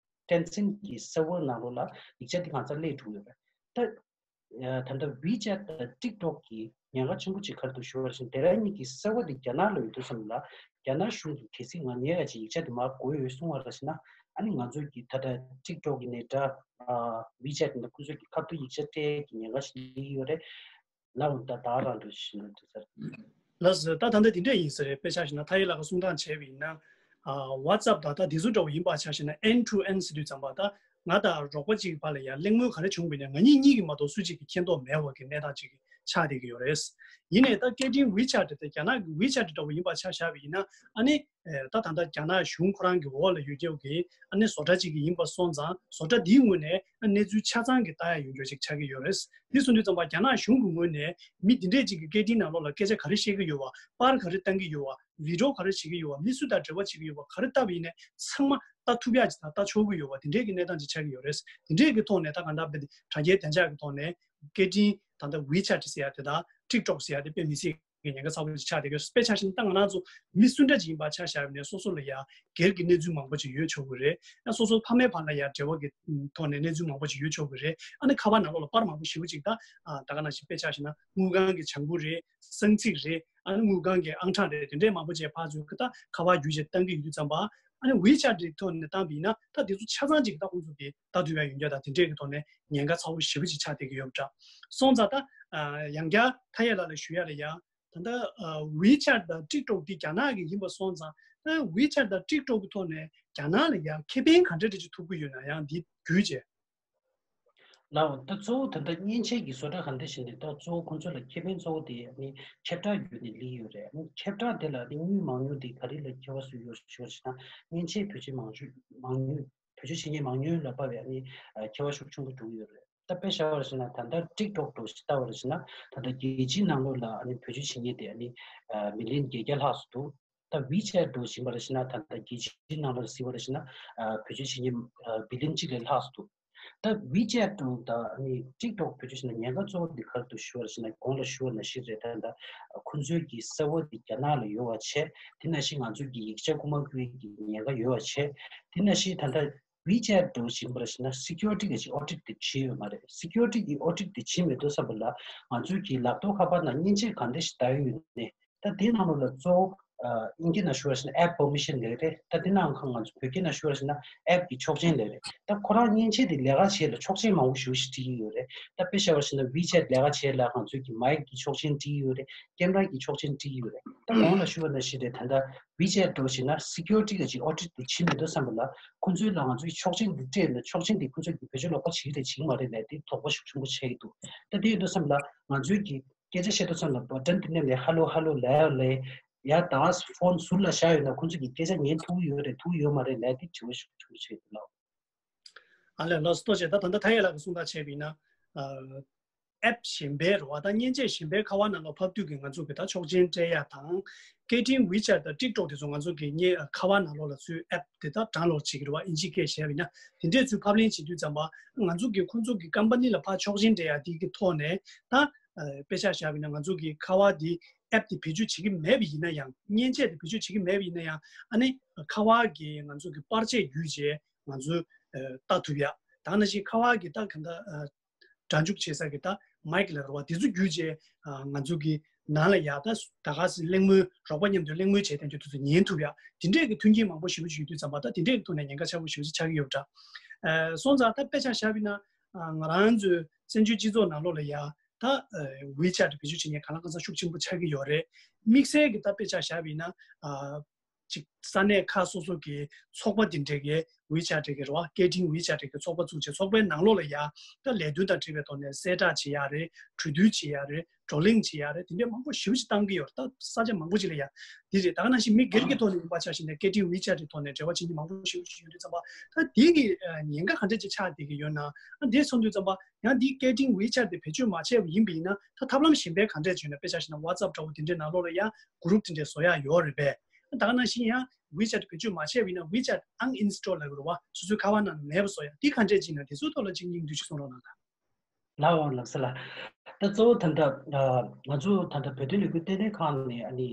ཊེན་སེན་གྱི་སར་བར་ནང་ལོགས་ལ་ཡིག་ཆ་འདི་གང་ཚར་སླེབས་འགྲོ་གི་ཡོད་རེད། ད་ད་ལྟ་ཝི་ཆེ་ཊི་དང་ཊིག་ཊོག་གི་ཉེན་ཁ་ཆེན་པོ་གཅིག་ག་རེ་འདུག་ཞུ་བ་རེད་ཟེར་ན། དེ་རིང་ཉིད་ཀྱི་སར་བར་དེ་རྒྱ་ནག་ལ་ཡོད་དུས་ཙམ་ལ་རྒྱ་ནག་གཞུང་གིས་གལ་སྲིད་ང་ངའི་ཡ་ཅིག་ཡིག་ཆ་དེ་མར་དགོས་ཡོད་གསུང་བ་རེད་ཟེར་ན། ཨ་ནི་ང་ཚོས་ཀྱི་ད་ལྟ་ཊིག་ཊོག་གི་ནས་འདྲ་ཝི་ཆེ་ཊི་ནས་ཁོ་ཚོས་ཀྱི་ཁ་ཐུག་ཡིག་ཆ་སྤྲད་ཀྱི་ཉེན་ཁ་ཞིག་སླེབས་ཀྱི་ཡོད་རེད། ལགས་འོང་། ད་ད་རང་འགྲོ་ཞིག་ན་འགྲིག་ས་རེད། ལགས་སོ། ད་ད་ལྟ་དེ་འདྲས་ཡིན་ས་རེད། དཔེ་ཆ་བཞག་ན་ཐ་ཡི་ལགས་ཀྱིས་གསུང་སྟངས་བྱས་པ་ཡིན་ན། ཨ་ཝ་ཊི་སི་ཨེབ་དང་ད་དེ་ཚོ་འདྲ་བོ་ཡིན་པ་ཆ་བཞག་ན། ཨེན་ཌི་ཊུ་ཨེན་ཌི་ཟེར་དུས་ཙམ་པ་ད་ང་དང་རོགས་པ་གཅིག་གི་བར་ལ་ཡ་གླེང་མོལ་ག་རེ་བྱུང་བ་ཡིན་ན། ང་གཉིས་གཉིས་ཀྱིས་མ་གཏོགས་སུ་གཅིག་གིས་མཁྱེན་རྟོགས་མེད་པ་གི་གནས་སྟངས་ཅིག་གི་ ཆགས་བསྡད་ཀྱི་ཡོད་རེད། ཡིན་ནའི་ད་སྐད་འཕྲིན་ཝི་ཆེ་ཊི་དེ་རྒྱ་ནག་གི་ཝི་ཆེ་ཊི་འདྲ་བོ་ཡིན་པ་ཆ་བཞག་པ་ཡིན་ན། ཨ་ནི་ད་ད་ལྟ་རྒྱ་ནག་གཞུང་ཁོ་རང་གི་འོག་ལ་ཡོད་རྒྱུ་གི་ཨ་ནི་བཟོ་གྲྭ་གཅིག་གི་ཡིན་པ་སོང་ཙང་། བཟོ་གྲྭ་འདིའི་ངོས་ནས་གནས་ཚུལ་ཆ་ཚང་གི་ལྟ་ཡ་ཡོད་རྒྱུ་ཅིག་ཆགས་ཀྱི་ཡོད་རེད། འདི་སོང་དུས་ཙམ་པ་རྒྱ་ནག་གཞུང་གི་ངོས་ནས་མི་འདི་འདྲས་ཅིག་གི་སྐད་འཕྲིན་ནང་ལོགས་ལ་སྐད་ཆ་ག་རེ་བཤད་ཀྱི་ཡོད་པ། པར་ག་རེ་བཏང་གི་ཡོད་པ། བི་ཌི་ཡོ་ག་རེ་བྱེད་ཀྱི་ཡོད་པ། མི་སུ་དང་འབྲེལ་བ་བྱེད་ཀྱི་ཡོད་པ། ག་རེ་བལྟས་པ་ཡིན་ནའི་ཚང་མ་ལྟ་ཐུབ་ཡག་ཅིག་དང་ལྟ་ཆོག་གི་ཡོད་པ། དེ་འདྲས་ཀྱི་གནས་སྟངས་ཅིག་ཆགས་ཀྱི་ཡོད་རེད། དེ་འདྲས་ཀྱི་ཐོག་ནས་ད་གང་ལྟར་དྲ་རྒྱའི་བདེ་འཇགས་ཀྱི་ཐོག་ནས་སྐད་འཕྲིན་ད་ལྟ་ཝི་ཆེ་ཊི་ཟེར་ཡ་དེ་དང་ཊིག་ཊོག་ཟེར་ཡ་དེ་དཔེ་མི་སྲིད་ཀྱི་ཉེན་ཁ་ཚ་པོ་ཅིག་ཆགས་བསྡད་ཡོད། དཔེ་ཆ་བཞག་ན་ད་ང་རང་ཚོ་མི་སུ་འདྲ་ཅིག་ཡིན་པ་ཆ་བཞག་ནས་སོ་སོ་ལ་ཡ་སྒེར་གྱི་གནས་ཚུལ་མང་པོ་ཅིག་ཡོད་ཆོག་གི་རེད། ཡང་སོ་སོ་ཕ་མའི་བར་ལ་ཡ་འབྲེལ་བ་གི་ཐོག་ནས་གནས་ཚུལ་མང་པོ་ཅིག་ཡོད་ཆོག་གི་རེད། ཨ་ནི་ཁ་པར་ནང་ལོགས་ལ་པར་མང་པོ་ཞེ་པོ་ཅིག་ད་ད་ག་ནང་བཞིན་དཔེ་ཆ་བཞག་ན་དངུལ་ཁང་གི་བྱ་འགུལ་རེད། གསང་ཚིག་རེད། ཨ་ནི་དངུལ་ཁང་གི་ཨང་གྲངས་རེད། དེ་འདྲས་མང་པོ་ཅིག་ཕར་ཚུར་གི་ད་ཁ་པར་བརྒྱུད་བྱས་བཏང་གི་ཡོད་དུས་ཙམ་པ། ཨ་ནི་ཝི་ཆེ་ཊི་ཐོག་ནས་བཏང་པ་ཡིན་ན་ད་དེ་ཚོ་ཆ་ཚང་ཅིག་ད་ཁོང་ཚོ་གི་ལྟ་ཐུབ་ཡ་ཡོང་རྒྱུ་དང་དེ་འདྲས་ཀྱི་ཐོག་ནས་ཉེན་ཁ་ཚ་པོ་ཞེ་པོ་ཅིག་ཆགས་བསྡད་ཀྱི་ཡོད་པ་འདྲ། སོང་ཙང་ད་ཡང་བསྐྱར་མཐའ་ཡས་ལགས་ལ་ཞུ་ཡ་ལ་ཡ། ད་ལྟ་ཝི་ཆེ་ཊི་དང་ཊིག་ཊོག་འདི་རྒྱ་ནག་གི་ཡིན་པ་སོང་ཙང་། ད་ཝི་ཆེ་ཊི་དང་ཊིག་ཊོག་གི་ཐོག་ནས་རྒྱ་ནག་ལ་ཡང་ཁེ་ཕན་ག་འདྲ་འདྲ་ཅིག་ཐོབ་ཀྱི་ཡོད་ན་ཡང་འདི་བརྒྱུད་བྱས། ལའོ། ད་གཙོ་བོ་ད་ལྟ་མཉེན་ཆས་ཀྱི་བཟོ་གྲྭ་ག་འདྲ་ཞིག་ནས་ད་གཙོ་བོ་ཁོང་ཚོ་ལ་ཁེ་ཕན་གཙོ་བོ་དེ་ནི་ཁྱབ་བསྒྲགས་བརྒྱུད་ནས་སླེབས་ཡོད་རེད། ཁྱབ་བསྒྲགས་དེ་ལ་ནི་དངུལ་མང་ཉུང་དེ་ག་རེ་ལ་ཁྱད་པར་སུ་ཡོད་ཞུ་བ་ཞིག་ན། མཉེན་ཆས་བེད་སྤྱོད་མང་ཤོས་མང་ཉུང་བེད་སྤྱོད་བྱེད་མཁན་མང་ཉུང་ལ་དཔག་པའི་ནི་ཁྱད་པར་ཤུགས་ཆེན་པོ་འགྲོ་གི་ཡོད་རེད། ད་དཔེ་བཞག་པ་ཞིག་ན་ད་ལྟ་ཊིག་ཊོག་འདྲ་ཞིག་ལྟ་བ་ཞིག་ན། ད་ལྟ་རྒྱལ་སྤྱིའི་ནང་ལོགས་ལ་ནི་བེད་སྤྱོད་བྱེད་མཁན་དེ་ནི་མི་ལི་ཡོན་བརྒྱད་བརྒྱ་ལྷག་ཙམ་འདུག་ད་ཝི་ཆེ་ཊི་འདྲ་ཞིག་ཡིན་པ་ཞིག་ན་ད་ལྟ་རྒྱལ་སྤྱིའི་ནང་ལོགས་ལ་གཟིགས་པ་ཞིག་ན་བེད་སྤྱོད་བྱེད་མཁན་བི་ལི་ཡོན་གཅིག་ལས་ལྷག་ཙམ་འདུག་ད་ཝི་ཆེ་ཊི་དང་ནི་ཊིག་ཊོག་བེད་སྤྱོད་བྱས་ན་ཉེན་ཁ་གཙོ་བོ་འདི་ག་རེ་འདུག་ཞུ་བ་ཞིག་ན། གོང་ལ་ཞུ་བ་ནང་བཞིན་རེད། ད་ལྟ་ཁོང་ཚོའི་གི་སར་བར་འདི་རྒྱ་ནག་ལ་ཡོད་པ་བྱས། དེ་ནང་བཞིན་ང་ཚོའི་གི་ཡིག་ཆ་རྐུ་མ་རྐུ་ཡས་ཀྱི་ཉེན་ཁ་ཡོད་པ་བྱས། དེ་ནང་བཞིན་ད་ལྟ་ཝི་ཆེ་ཊི་འདྲ་ཞིག་ཡིན་པ་ཞིག་ན་སི་ཀུ་རི་ཊི་གི་ཅིག་ཨོ་ཌིཊ་དེ་བྱས་ཡོད་མ་རེད། སི་ཀུ་རི་ཊི་གི་ཨོ་ཌིཊ་དེ་བྱས་མེད་དུས་ཙམ་པ་ལ་ང་ཚོའི་གི་ལག་ཐོག་ཁ་པར་ནང་མཉེན་ཆས་ག་འདྲ་ཞིག་བཏང་ཡོད་ནས། ད་དེའི་ནང་ལོགས་ལ་གཙོ་བོ་ཨ་ཨིན་སྐད་ནང་ཞུ་བ་ཞིག་ན་ཨེབ་པར་མི་ཤན་ལབ་རེད། ད་དེ་ནང་ཁ་ང་ཚོ་བོད་སྐད་ནང་ཞུ་བ་ཞིག་ན་ཨེབ་ཀྱི་ཆོག་མཆན་ལབ་རེད། ད་ཁོ་རང་མཉེན་ཆས་དེ་ལས་ཀ་བྱེད་ལ་ཆོག་མཆན་མང་པོ་ཞེ་པོ་ཞིག་སྤྲད་ཀྱི་ཡོད་རེད། ད་དཔེ་བཞག་པ་ཞིག་ན་ཝི་ཆེ་ཊི་ལས་ཀ་བྱེད་ལ་ང་ཚོའི་གི་མའིག་གི་ཆོག་མཆན་སྤྲད་ཀྱི་ཡོད་རེད། ཀེམ་ར་གི་ཆོག་མཆན་སྤྲད་ཀྱི་ཡོད་རེད། ད་གོང་ལ་ཞུ་བ་ནང་བཞིན་རེད། ད་ལྟ་ཝི་ཆེ་ཊི་འདྲ་ཞིག་ན་སི་ཀུ་རི་ཊི་གི་ཅིག་ཨོ་ཌིཊ་དེ་བྱས་མེད་དུས་ཙམ་པ་ལ་ཁོང་ཚོའི་ལ་ང་ཚོའི་ཆོག་མཆན་དེ་སྤྲད་ལ་ཆོག་མཆན་དེ་ཁོང་ཚོས་གི་བེད་སྤྱོད་ལོག་པ་བྱེད་རེད་བྱེད་མ་རེད་ལབ་དེ་དོགས་པ་ཤུགས་ཆེན་པོ་ཆགས་ཀྱི་འདུག་ད་དེ་ཡིན་དུས་ཙམ་པ་ལ་ང་ཚོའི་གི་སྐད་ཆ་བཤད་དུས་ཙམ་ལ་བ་ཊན་དེ་མནན་ནས་ཧ་ལོ་ཧ་ལོ་ལབ་ཡ་ལས་ཡ་ད་ཕོན་ཟུར་ལ་བཞག་ཡོད་ན་ཁོང་ཚོ་གི་སྐད་ཆ་ཉན་ཐུབ་ཀྱི་ཡོད་རེད་ཐུབ་ཀྱི་ཡོད་མ་རེད་ལབ་དེ་དྲི་བ་ཤུགས་ཆེན་པོ་ཆགས་ཀྱི་འདུག་ལགས། ཨ་ལས་ལགས་སོ་ཐུགས་རྗེ་ཆེ། ད་ད་ལྟ་མཐའ་ཡས་ལགས་ཀྱིས་གསུངས་ཐག་བཅད་པ་ཡིན་ན། ཨ་ཨེབ་གཞན་པའི་རེད་བ། ད་མཉེན་ཆས་གཞན་པའི་ཁ་པར་ནང་ལ་ཕབ་དུས་ཀྱི་ང་ཚོ་གི་ད་ཆོག་མཆན་སྤྲད་ཡ་དང་། སྐད་འཕྲིན་ཝི་ཆེ་ཊི་དང་ཊིག་ཊོག་དེ་ཚོ་ང་ཚོ་གི་ཉེ་ཁ་པར་ནང་ལོགས་ལ་ཚུར་ཨེབ་དེ་ད་ཌའུན་ལོཌ་བྱེད་ཀྱི་རེད་བ། ཨིན་ཇིའི་སྐད་བཤད་པ་ཡིན་ན། དེ་འདྲས་ཚུར་ཕབ་ལེན་བྱེད་དུས་ཙམ་པ་ང་ཚོ་གི་ཁོང་ཚོ་གི་ཀམ་པ་ནི་ལ་ཕར་ཆོག་མཆན་སྤྲད་ཡ་དེ་གི་ཐོག་ནས་ད། ཨ་དཔེ་ཆ་བཞག་པ་ཡིན་ན་ང་ཚོ་གི་ཁ་པར་འདི་ཨེབ་དེ་བེད་སྤྱོད་བྱེད་ཀྱི་མེད་པ་ཡིན་ན་ཡང་། མཉེན་ཆས་དེ་བེད་སྤྱོད་བྱེད་ཀྱི་མེད་པ་ཡིན་ན་ཡང་། ཨ་ནི་ཁ་པར་གྱི་ང་ཚོ་གི་པར་ཆས་བརྒྱུད་བྱས་ང་ཚོས་ཨ་ལྟ་ཐུབ་ཡ། ད་ནང་བཞིན་ཁ་པར་གྱི་ད་ག་འདྲ་ཨ་སྒྲ་འཇུག་བྱེད་ས་གི་ད་མའིག་ལབ་རེད་བ། དེ་ཚོ་བརྒྱུད་བྱས་ཨ་ང་ཚོ་གི་ནང་ལ་ཡ་ད་ད་ག་སེ་གླེང་མོལ་རོགས་པ་མཉམ་དུ་གླེང་མོལ་བྱས་དེ་ཚོ་དེ་ཚོ་ཉན་ཐུབ་ཡ། དེ་འདྲས་ཀྱི་མཐུན་རྐྱེན་མང་པོ་ཞེ་པོ་ཅིག་ཡོད་དུས་ཙམ་པ་ད་དེ་འདྲས་ཀྱི་ཐོག་ནས་ཉེན་ཁ་ཆེ་པོ་ཞེ་པོ་ཅིག་ཆགས་ཀྱི་ཡོད་པ་འདྲ། ཨ་སོང་ཙང་ད་དཔེ་ཆ་བཞག་པ་ཡིན་ན་ཨ་ང་རང་ཚོའི་བཙན་བྱོལ་སྤྱི་ཚོགས་ནང་ལོགས་ལ་ཡ། ད་ཝི་ཆེ་ཊི་བེད་སྤྱོད་བྱེད་མཁན་གང་ལ་གང་འཚམ་ཤུགས་ཆེན་པོ་ཆགས་ཀྱི་ཡོད་རེད། དམིགས་བསལ་གྱི་ད་དཔེ་ཆ་བཞག་པ་ཡིན་ན། ཨ་ཅིག་ས་གནས་ཁག་སོ་སོ་གི་ཚོགས་པ་དེ་འདྲས་ཀྱི་ཝི་ཆེ་ཊི་གི་རེད་བ། སྐད་འཕྲིན་ཝི་ཆེ་ཊི་གི་ཚོགས་པ་བཙུགས་བྱས་ཚོགས་པའི་ནང་ལོགས་ལ་ཡ། ད་ལས་དོན་དང་འབྲེལ་བའི་ཐོག་ནས་གསལ་བསྒྲགས་བྱེད་ཡ་རེད། གྲོས་བསྡུར་བྱེད་ཡ་རེད། བགྲོ་གླེང་བྱེད་ཡ་རེད། དེ་འདྲས་མང་པོ་ཞེ་པོ་ཅིག་བཏང་གི་ཡོད་རེད། ད་ས་ཆ་མང་པོ་ཅིག་ལ་ཡ་དེ་རེད། ད་ག་ནང་བཞིན་མི་སྒེར་གྱི་ཐོག་ནས་ཡིན་པ་ཆ་བཞག་ན་སྐད་འཕྲིན་ཝི་ཆེ་ཊི་ཐོག་ནས་འབྲེལ་བ་བྱེད་མཁན་མང་པོ་ཞེ་པོ་ཅིག་ཡོད་དུས་ཙམ་པ། ད་དེ་གི་ཉེན་ཁ་ག་འདྲས་ཅིག་ཆགས་བསྡད་ཀྱི་ཡོད་ན། ཨ་འདི་སོང་དུས་ཙམ་པ་ཡང་འདི་སྐད་འཕྲིན་ཝི་ཆེ་ཊི་དེ་བེད་སྤྱོད་མ་བྱས་པ་ཡིན་པ་ཡིན་ན། ད་ཐབས་ལམ་གཞན་པ་ག་འདྲས་བྱས་ན། དཔེ་ཆ་བཞག་ན་ཝ་ཊི་སེབ་འདྲ་བོ་དེ་འདྲའི་ནང་ལོགས་ལ་ཡང་གུ་རུབ་དེ་འདྲས་བཟོ་ཡ་ཡོད་རེད་པས། ད་ག་ནང་བཞིན་ཡང་ཝི་ཆེ་ཊི་བེད་སྤྱོད་མ་བྱས་པ་ཡིན་ན་ཝི་ཆེ་ཊི་ཨན་ཨིན་སི་ཊོལ་ལབ་ཀྱི་རེད་བ། སོ་སོའི་ཁ་པར་ནང་ནས་མེད་པ་བཟོ་ཡ་འདི་ག་འདྲས་ཅིག་ན། དེ་ཚོའི་ཐོག་ལ་ཅིག་སྙིང་བསྡུས་ཅིག་གསུང་རོགས་གནང་དང་། ལགས་འོང་ལགས་སོ་ལགས། ད་གཙོ་བོ་ད་ལྟ་ཨ་ང་ཚོ་ད་ལྟ་བོད་དོན་ལས་འགུལ་ལྟེ་གནས་ཁང་ནས་ཨ་ནི་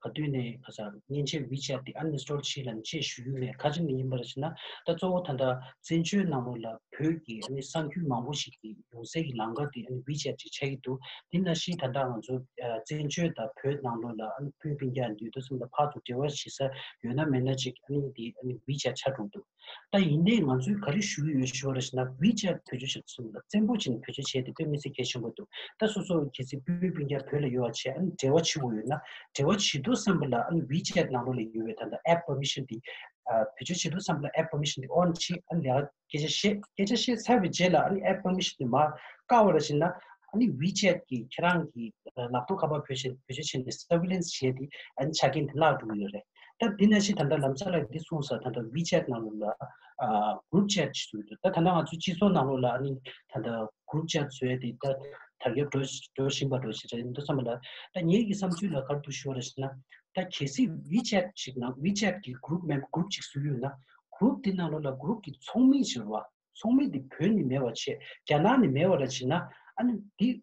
ག་དུས་ནས་ག་ས་མཉེན་ཆས་ཝི་ཆེ་ཊི་དེ་ཨན་ཨིན་སི་ཊོལ་བྱེད་ལབ་ཅེས་ཞུ་རྒྱུ་མེད། ག་ཅི་ནས་ཡིན་པ་རེད་ཟེར་ན། ད་གཙོ་བོ་ད་ལྟ་བཙན་བྱོལ་ནང་ལོགས་ལ་བོད་ཀྱི་ཨ་ནི་གསར་འགྱུར་མང་པོ་ཞིག་གི་ཡོང་སའི་གི་ལམ་ཁ་དེ་ཨ་ནི་ཝི་ཆེ་ཊི་ཅིག་ཆགས་ཀྱི་འདུག་དེ་ནང་བཞིན་ད་ལྟ་ང་ཚོ་ཨ་བཙན་བྱོལ་དང་བོད་ནང་ལོགས་ལ་ཨ་ནི་ཕུན་སྤུན་ཀྱག་འདུས་དུས་ཙམ་ལ་ཕར་ཚུར་འབྲེལ་བ་བྱེད་ས་ཡོད་ན་མེད་ན་ཅིག་ཨ་ནི་དེ་ཨ་ནི་ཝི་ཆེ་ཊི་ཆགས་འགྲོ་འདུག་ད་ཡིན་ནའི་ང་ཚོས་ག་རེ་ཞུ་གི་ཡོད་ཞུ་བ་རེད་ཟེར་ན། ཝི་ཆེ་ཊི་བེད་སྤྱོད་བྱེད་དུས་ཙམ་ལ་བཙན་པོ་བྱས་ནས་བེད་སྤྱོད་བྱས་ཏེ་དཔེ་མི་སྲིད་གལ་ཆེན་པོ་འདུག་ད་སོ་སོ་གལ་སྲིད་སྤུན་སྤུན་ཀྱག་བོད་ལ་ཡོད་པ་བྱས་ཨ་ནི་འབྲེལ་བ་བྱེད་དགོས་ཡོད་ན། འབྲེལ་བ་བྱེད་དུས་ཙམ་པ་ལ་ཨ་ནི་ཝི་ཆེ་ཊི་ནང་ལོགས་ལ་ཡོད་པའི་ད་ལྟ་ཨེབ་པར་མི་ཤན་དེ་ཨ་བེད་སྤྱོད་བྱེད་དུས་ཙམ་པ་ལ་ཨེབ་པར་མི་ཤན་དེ་ཨོན་བྱེད། ཨ་ནི་ལས་ཀ་སྐད་ཆ་བཤད། སྐད་ཆ་བཤད་ཚར་བའི་རྗེས་ལ་ཨ་ནི་ཨེབ་པར་མི་ཤན་དེ་མར་བཀག་པ་རེད་ཟེར་ན། ཨ་ནི་WeChat་གི་ཁྱེད་རང་གི་ལག་ཐོག་ཁ་པར་བེད་སྤྱོད་བེད་སྤྱོད་བྱས་ནས་surveillance་བྱས་ཏེ་ཨ་ནི་ཆ་རྐྱེན་དེ་བརླག་འགྲོ་གི་ཡོད་རེད། ད་འདི་ནང་བཞིན་ད་ལྟ་ལམ་སང་ལ་འདི་གསུངས་ས་ད་ལྟ་WeChat་ནང་ལོགས་ལ་ཨ་group chat་ཞིག་བཟོས་འདུག་ད་ད་ལྟ་ང་ཚོའི་སྤྱི་ཚོགས་ནང་ལོགས་ལ་ཨ་ནི་ད་ལྟ་group chat་བཟོས་ཏེ་ད་དར་ཁྱབ་འགྲོ་འགྲོ་བཞིན་པ་འགྲོ་བཞིན་རེད་འདུག་བསམ་པ་ལ། ད་ངེད་ཀྱི་བསམ་ཚུལ་ལ་ག་རེ་འདུག་ཞུ་བ་རེད་ཟེར་ན། ད་གལ་སྲིད་WeChat་ཞིག་ནང་WeChat་གི་group member group་ཅིག་བཟོས་ཡོད་ན། group་དེ་ནང་ལོགས་ལ་group་གི་ཚོགས་མི་ཞིག་རེད་བ། ཚོགས་མི་དེ་བོད་ནས་མེད་པ་བྱས། རྒྱ་ནག་ནས་མེད་པ་ར་བྱས་ན། ཨ་ནི་འདི་ག་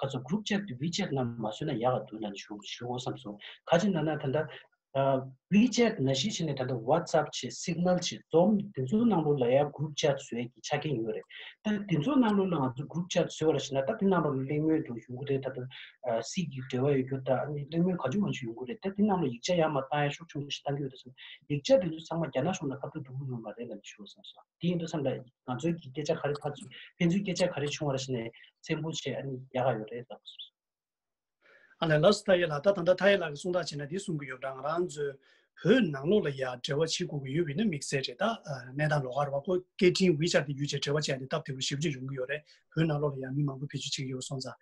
ཚོད་group chat་དེ་WeChat་ནང་མ་བཟོས་ན་ཡག་ག་འདུག་ལབ་ནས་ཞུ་ཞུ་དགོས་བསམ་སོང་། ག་ཅི་ན་ན་ད་ལྟ་ཨ་WeChat་ནང་བཞིན་བྱས་ནས་ད་ལྟ་WhatsApp་བྱས་Signal་བྱས་Zoom་དེ་ཚོའི་ནང་ལོགས་ལ་ཡང་group chat་བཟོ་ཡས་ཀྱི་ཆ་རྐྱེན་ཡོད་རེད། ད་དེ་ཚོའི་ནང་ལོགས་ལ་ང་ཚོ་group chat་བཟོས་པ་ར་བྱས་ན། ད་དེ་ནང་ལོགས་ལ་གླེང་མོལ་འགྲོ་ཡོང་གི་རེད། ད་ལྟ་ཨ་སྲིད་ཀྱི་འབྲེལ་བ་ཡོད་རྒྱུ་ད་ཨ་ནི་གླེང་མོལ་གང་བྱུང་མང་བྱུང་ཡོང་གི་རེད། ད་དེ་ནང་ལོགས་ཡིག་ཆ་ཡར་མར་བཏང་ཡས་ཤུགས་ཆུང་ཆུང་ཞིག་བཏང་གི་ཡོད་དུས་ཙམ། ཡིག་ཆ་དེ་ཚོ་ཚང་མ་རྒྱ་ནག་གཞུང་ལ་ཕབ་ཐུབ་འགྲོ་གི་ཡོད་མ་རེད་ལབ་ནས་ཞུ་དགོས་བསམ་སོང་། དེ་ཡིན་དུས་ཙམ་ལ་ང་ཚོའི་གི་སྐད་ཆ་ག་རེ་ཕར་ཚུར་ཕན་ཚུན་སྐད་ཆ་ག་རེ་བྱུང་བ་རེད་ཟེར་ནས་ཚེམ་བུ་བྱས་ཨ་ནི་ཡག་ག་ཡོད་རེད་ལབ་སོང་། ཨ་ལས་ལགས་སོ། ཐ་ཡེ་ལགས། ད་ད་ལྟ་ཐ་ཡེ་ལགས་ཀྱིས་གསུང་སྟངས་བྱས་ན་འདི་གསུང་གི་ཡོད་པ་འདྲ། ང་རང་ཚོས་བོད་ནང་ལོགས་ལ་ཡ་འབྲེལ་བ་བྱེད་དགོས་ཀྱི་ཡོད་པ་ཡིན་ན་དམིགས་བསལ་རེད། ད་ཨ་གནས་སྟངས་ལོགས་ཀ་རེད་བ། ཁོ་སྐད་འཕྲིན་WeChat་དེ་བརྒྱུད་བྱས་འབྲེལ་བ་བྱས་ཏེ་སྟབས་བདེ་པོ་ཞེ་པོ་ཅིག་ཡོང་གི་ཡོད་རེད། བོད་ནང་ལོགས་ལ་ཡ་མི་མང་པོ་བེད་སྤྱོད་བྱེད་ཀྱི་ཡོད་སོང་ཙང་།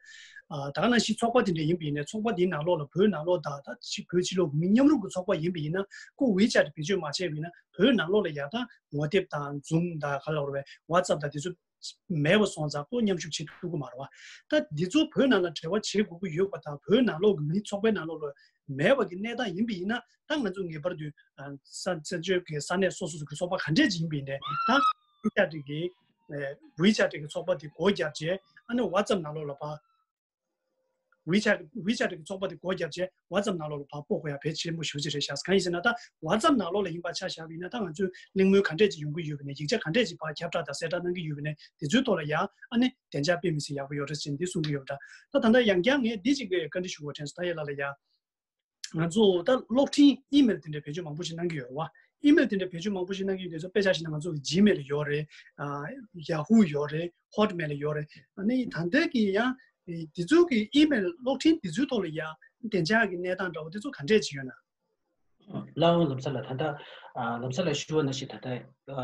ཨ་ད་ག་ནང་བཞིན་ཚོགས་པ་དེ་འདྲ་ཡིན་པ་ཡིན་ནའི་ཚོགས་པ་དེའི་ནང་ལོགས་ལ་བོད་ནང་ལོགས་དང་ད་ཕྱི་བོད་ཕྱི་ལོགས་མི་མཉམ་རུབ་ཀྱི་ཚོགས་པ་ཡིན་པ་ཡིན་ན་ཁོ་WeChat་བེད་སྤྱོད་མ་བྱས་པ་ཡིན་ན་བོད་ནང་ལོགས་ལ་ཡ་ད་ངོ་དེབ་དང་Zoom་དང་ག་ལབ་དགོས་རེད་པས་WhatsApp་དང་དེ་ཚོ་མེད་པ་སོང་ཙང་ཁོ་མཉམ་ཞུགས་བྱེད་ཐུབ་ཀྱི་མ་རེད་བ། ད་འདི་ཚོ་བོད་ནང་ལ་འབྲེལ་བ་བྱེད་དགོས་ཀྱི་ཡོད་པ་དང་བོད་ནང་ལོགས་ཀྱི་མི་ཚོགས་པའི་ནང་ལོགས་ལ་མེད་པ་གི་གནས་སྟངས་ཡིན་པ་ཡིན་ན་ད་ང་ཚོ་ངེས་པར་དུ་ཨ་ས་བཙན་བྱོལ་གྱི་ས་གནས་སོ་སོ་སོ་གི་ཚོགས་པ་ག་འདྲས་ཅིག་ཡིན་པ་ཡིན་ནའི་ད་WeChat་གི་ཨ་WeChat་གི་ཚོགས་པ་དེ་སྒོ་བརྒྱབ་བྱས་ཨ་ནི་WhatsApp་ནང་ལོགས་ལ་ཕར་WeChat WeChat་གི་ཚོགས་པ་དེ་སྒོ་བརྒྱབ་བྱས་WhatsApp་ནང་ལོགས་ལ་ཕར་སྤོ་དགོས་ཡ་གལ་ཆེན་པོ་ཞེ་པོ་ཅིག་རེད་ཤག་གང་ཡིན་ཟེར་ན་ད་WhatsApp་ནང་ལོགས་ལ་ཡིན་པ་ཆ་བཞག་པ་ཡིན་ན་ད་ང་ཚོས་གླེང་མོལ་ག་འདྲས་ཅིག་ཡོང་གི་ཡོད་པ་ནས་ཡིག་ཆ་ག་འདྲས་ཅིག་ཕར་ཁྱབ་བསྒྲགས་དང་གསལ་བསྒྲགས་གནང་གི་ཡོད་པ་ནས་དེ་ཚོའི་ཐོག་ལ་ཡ་ཨ་ནི་བདེ་འཇགས་དཔེ་མི་སྲིད་ཡག་པོ་ཡོད་རེད་ཅེས་འདི་གསུང་གི་ཡོད་པ་འདྲ། ད་ད་ལྟ་ཡང་བསྐྱར་ངས་འདི་ཅིག་བཀའ་འདྲི་ཞུ་དགོས་དྲན་སོང་། ད་ཡ་ལ་ལ་ཡ། ང་ཚོ་ད་གློག་འཕྲིན་email་དེ་འདྲ་བེད་སྤྱོད་མང་པོ་ཞིག་གནང་གི་ཡོད་རེད་བ། email་དེ་འདྲ་བེད་སྤྱོད་མང་པོ་ཞིག་གནང་གི་ཡོད་དུས་ཚོ་དཔེ་ཆ་བཞག་ན་ང་ཚོ་གི་Gmail་ཡོད་རེད། ཨ་Yahoo་ཡོད་རེད། Hotmail་ཡོད་རེད། ཨ་ནི་ད་ལྟ་གི་ཡང་དེ་ཚོ་གི་email་གློག་འཕྲིན་དེ་ཚོའི་ཐོག་ལ་ཡང་བདེ་འཇགས་ཀྱི་གནས་སྟངས་འདྲ་བོ་དེ་ཚོ་ག་འདྲས་ཅིག་ཡོད་ན། ལགས་འོང་། ལམ་སང་ལ་ད་ལྟ་ཨ་ལམ་སང་ལ་ཞུ་བ་ནང་བཞིན་ད་ལྟ་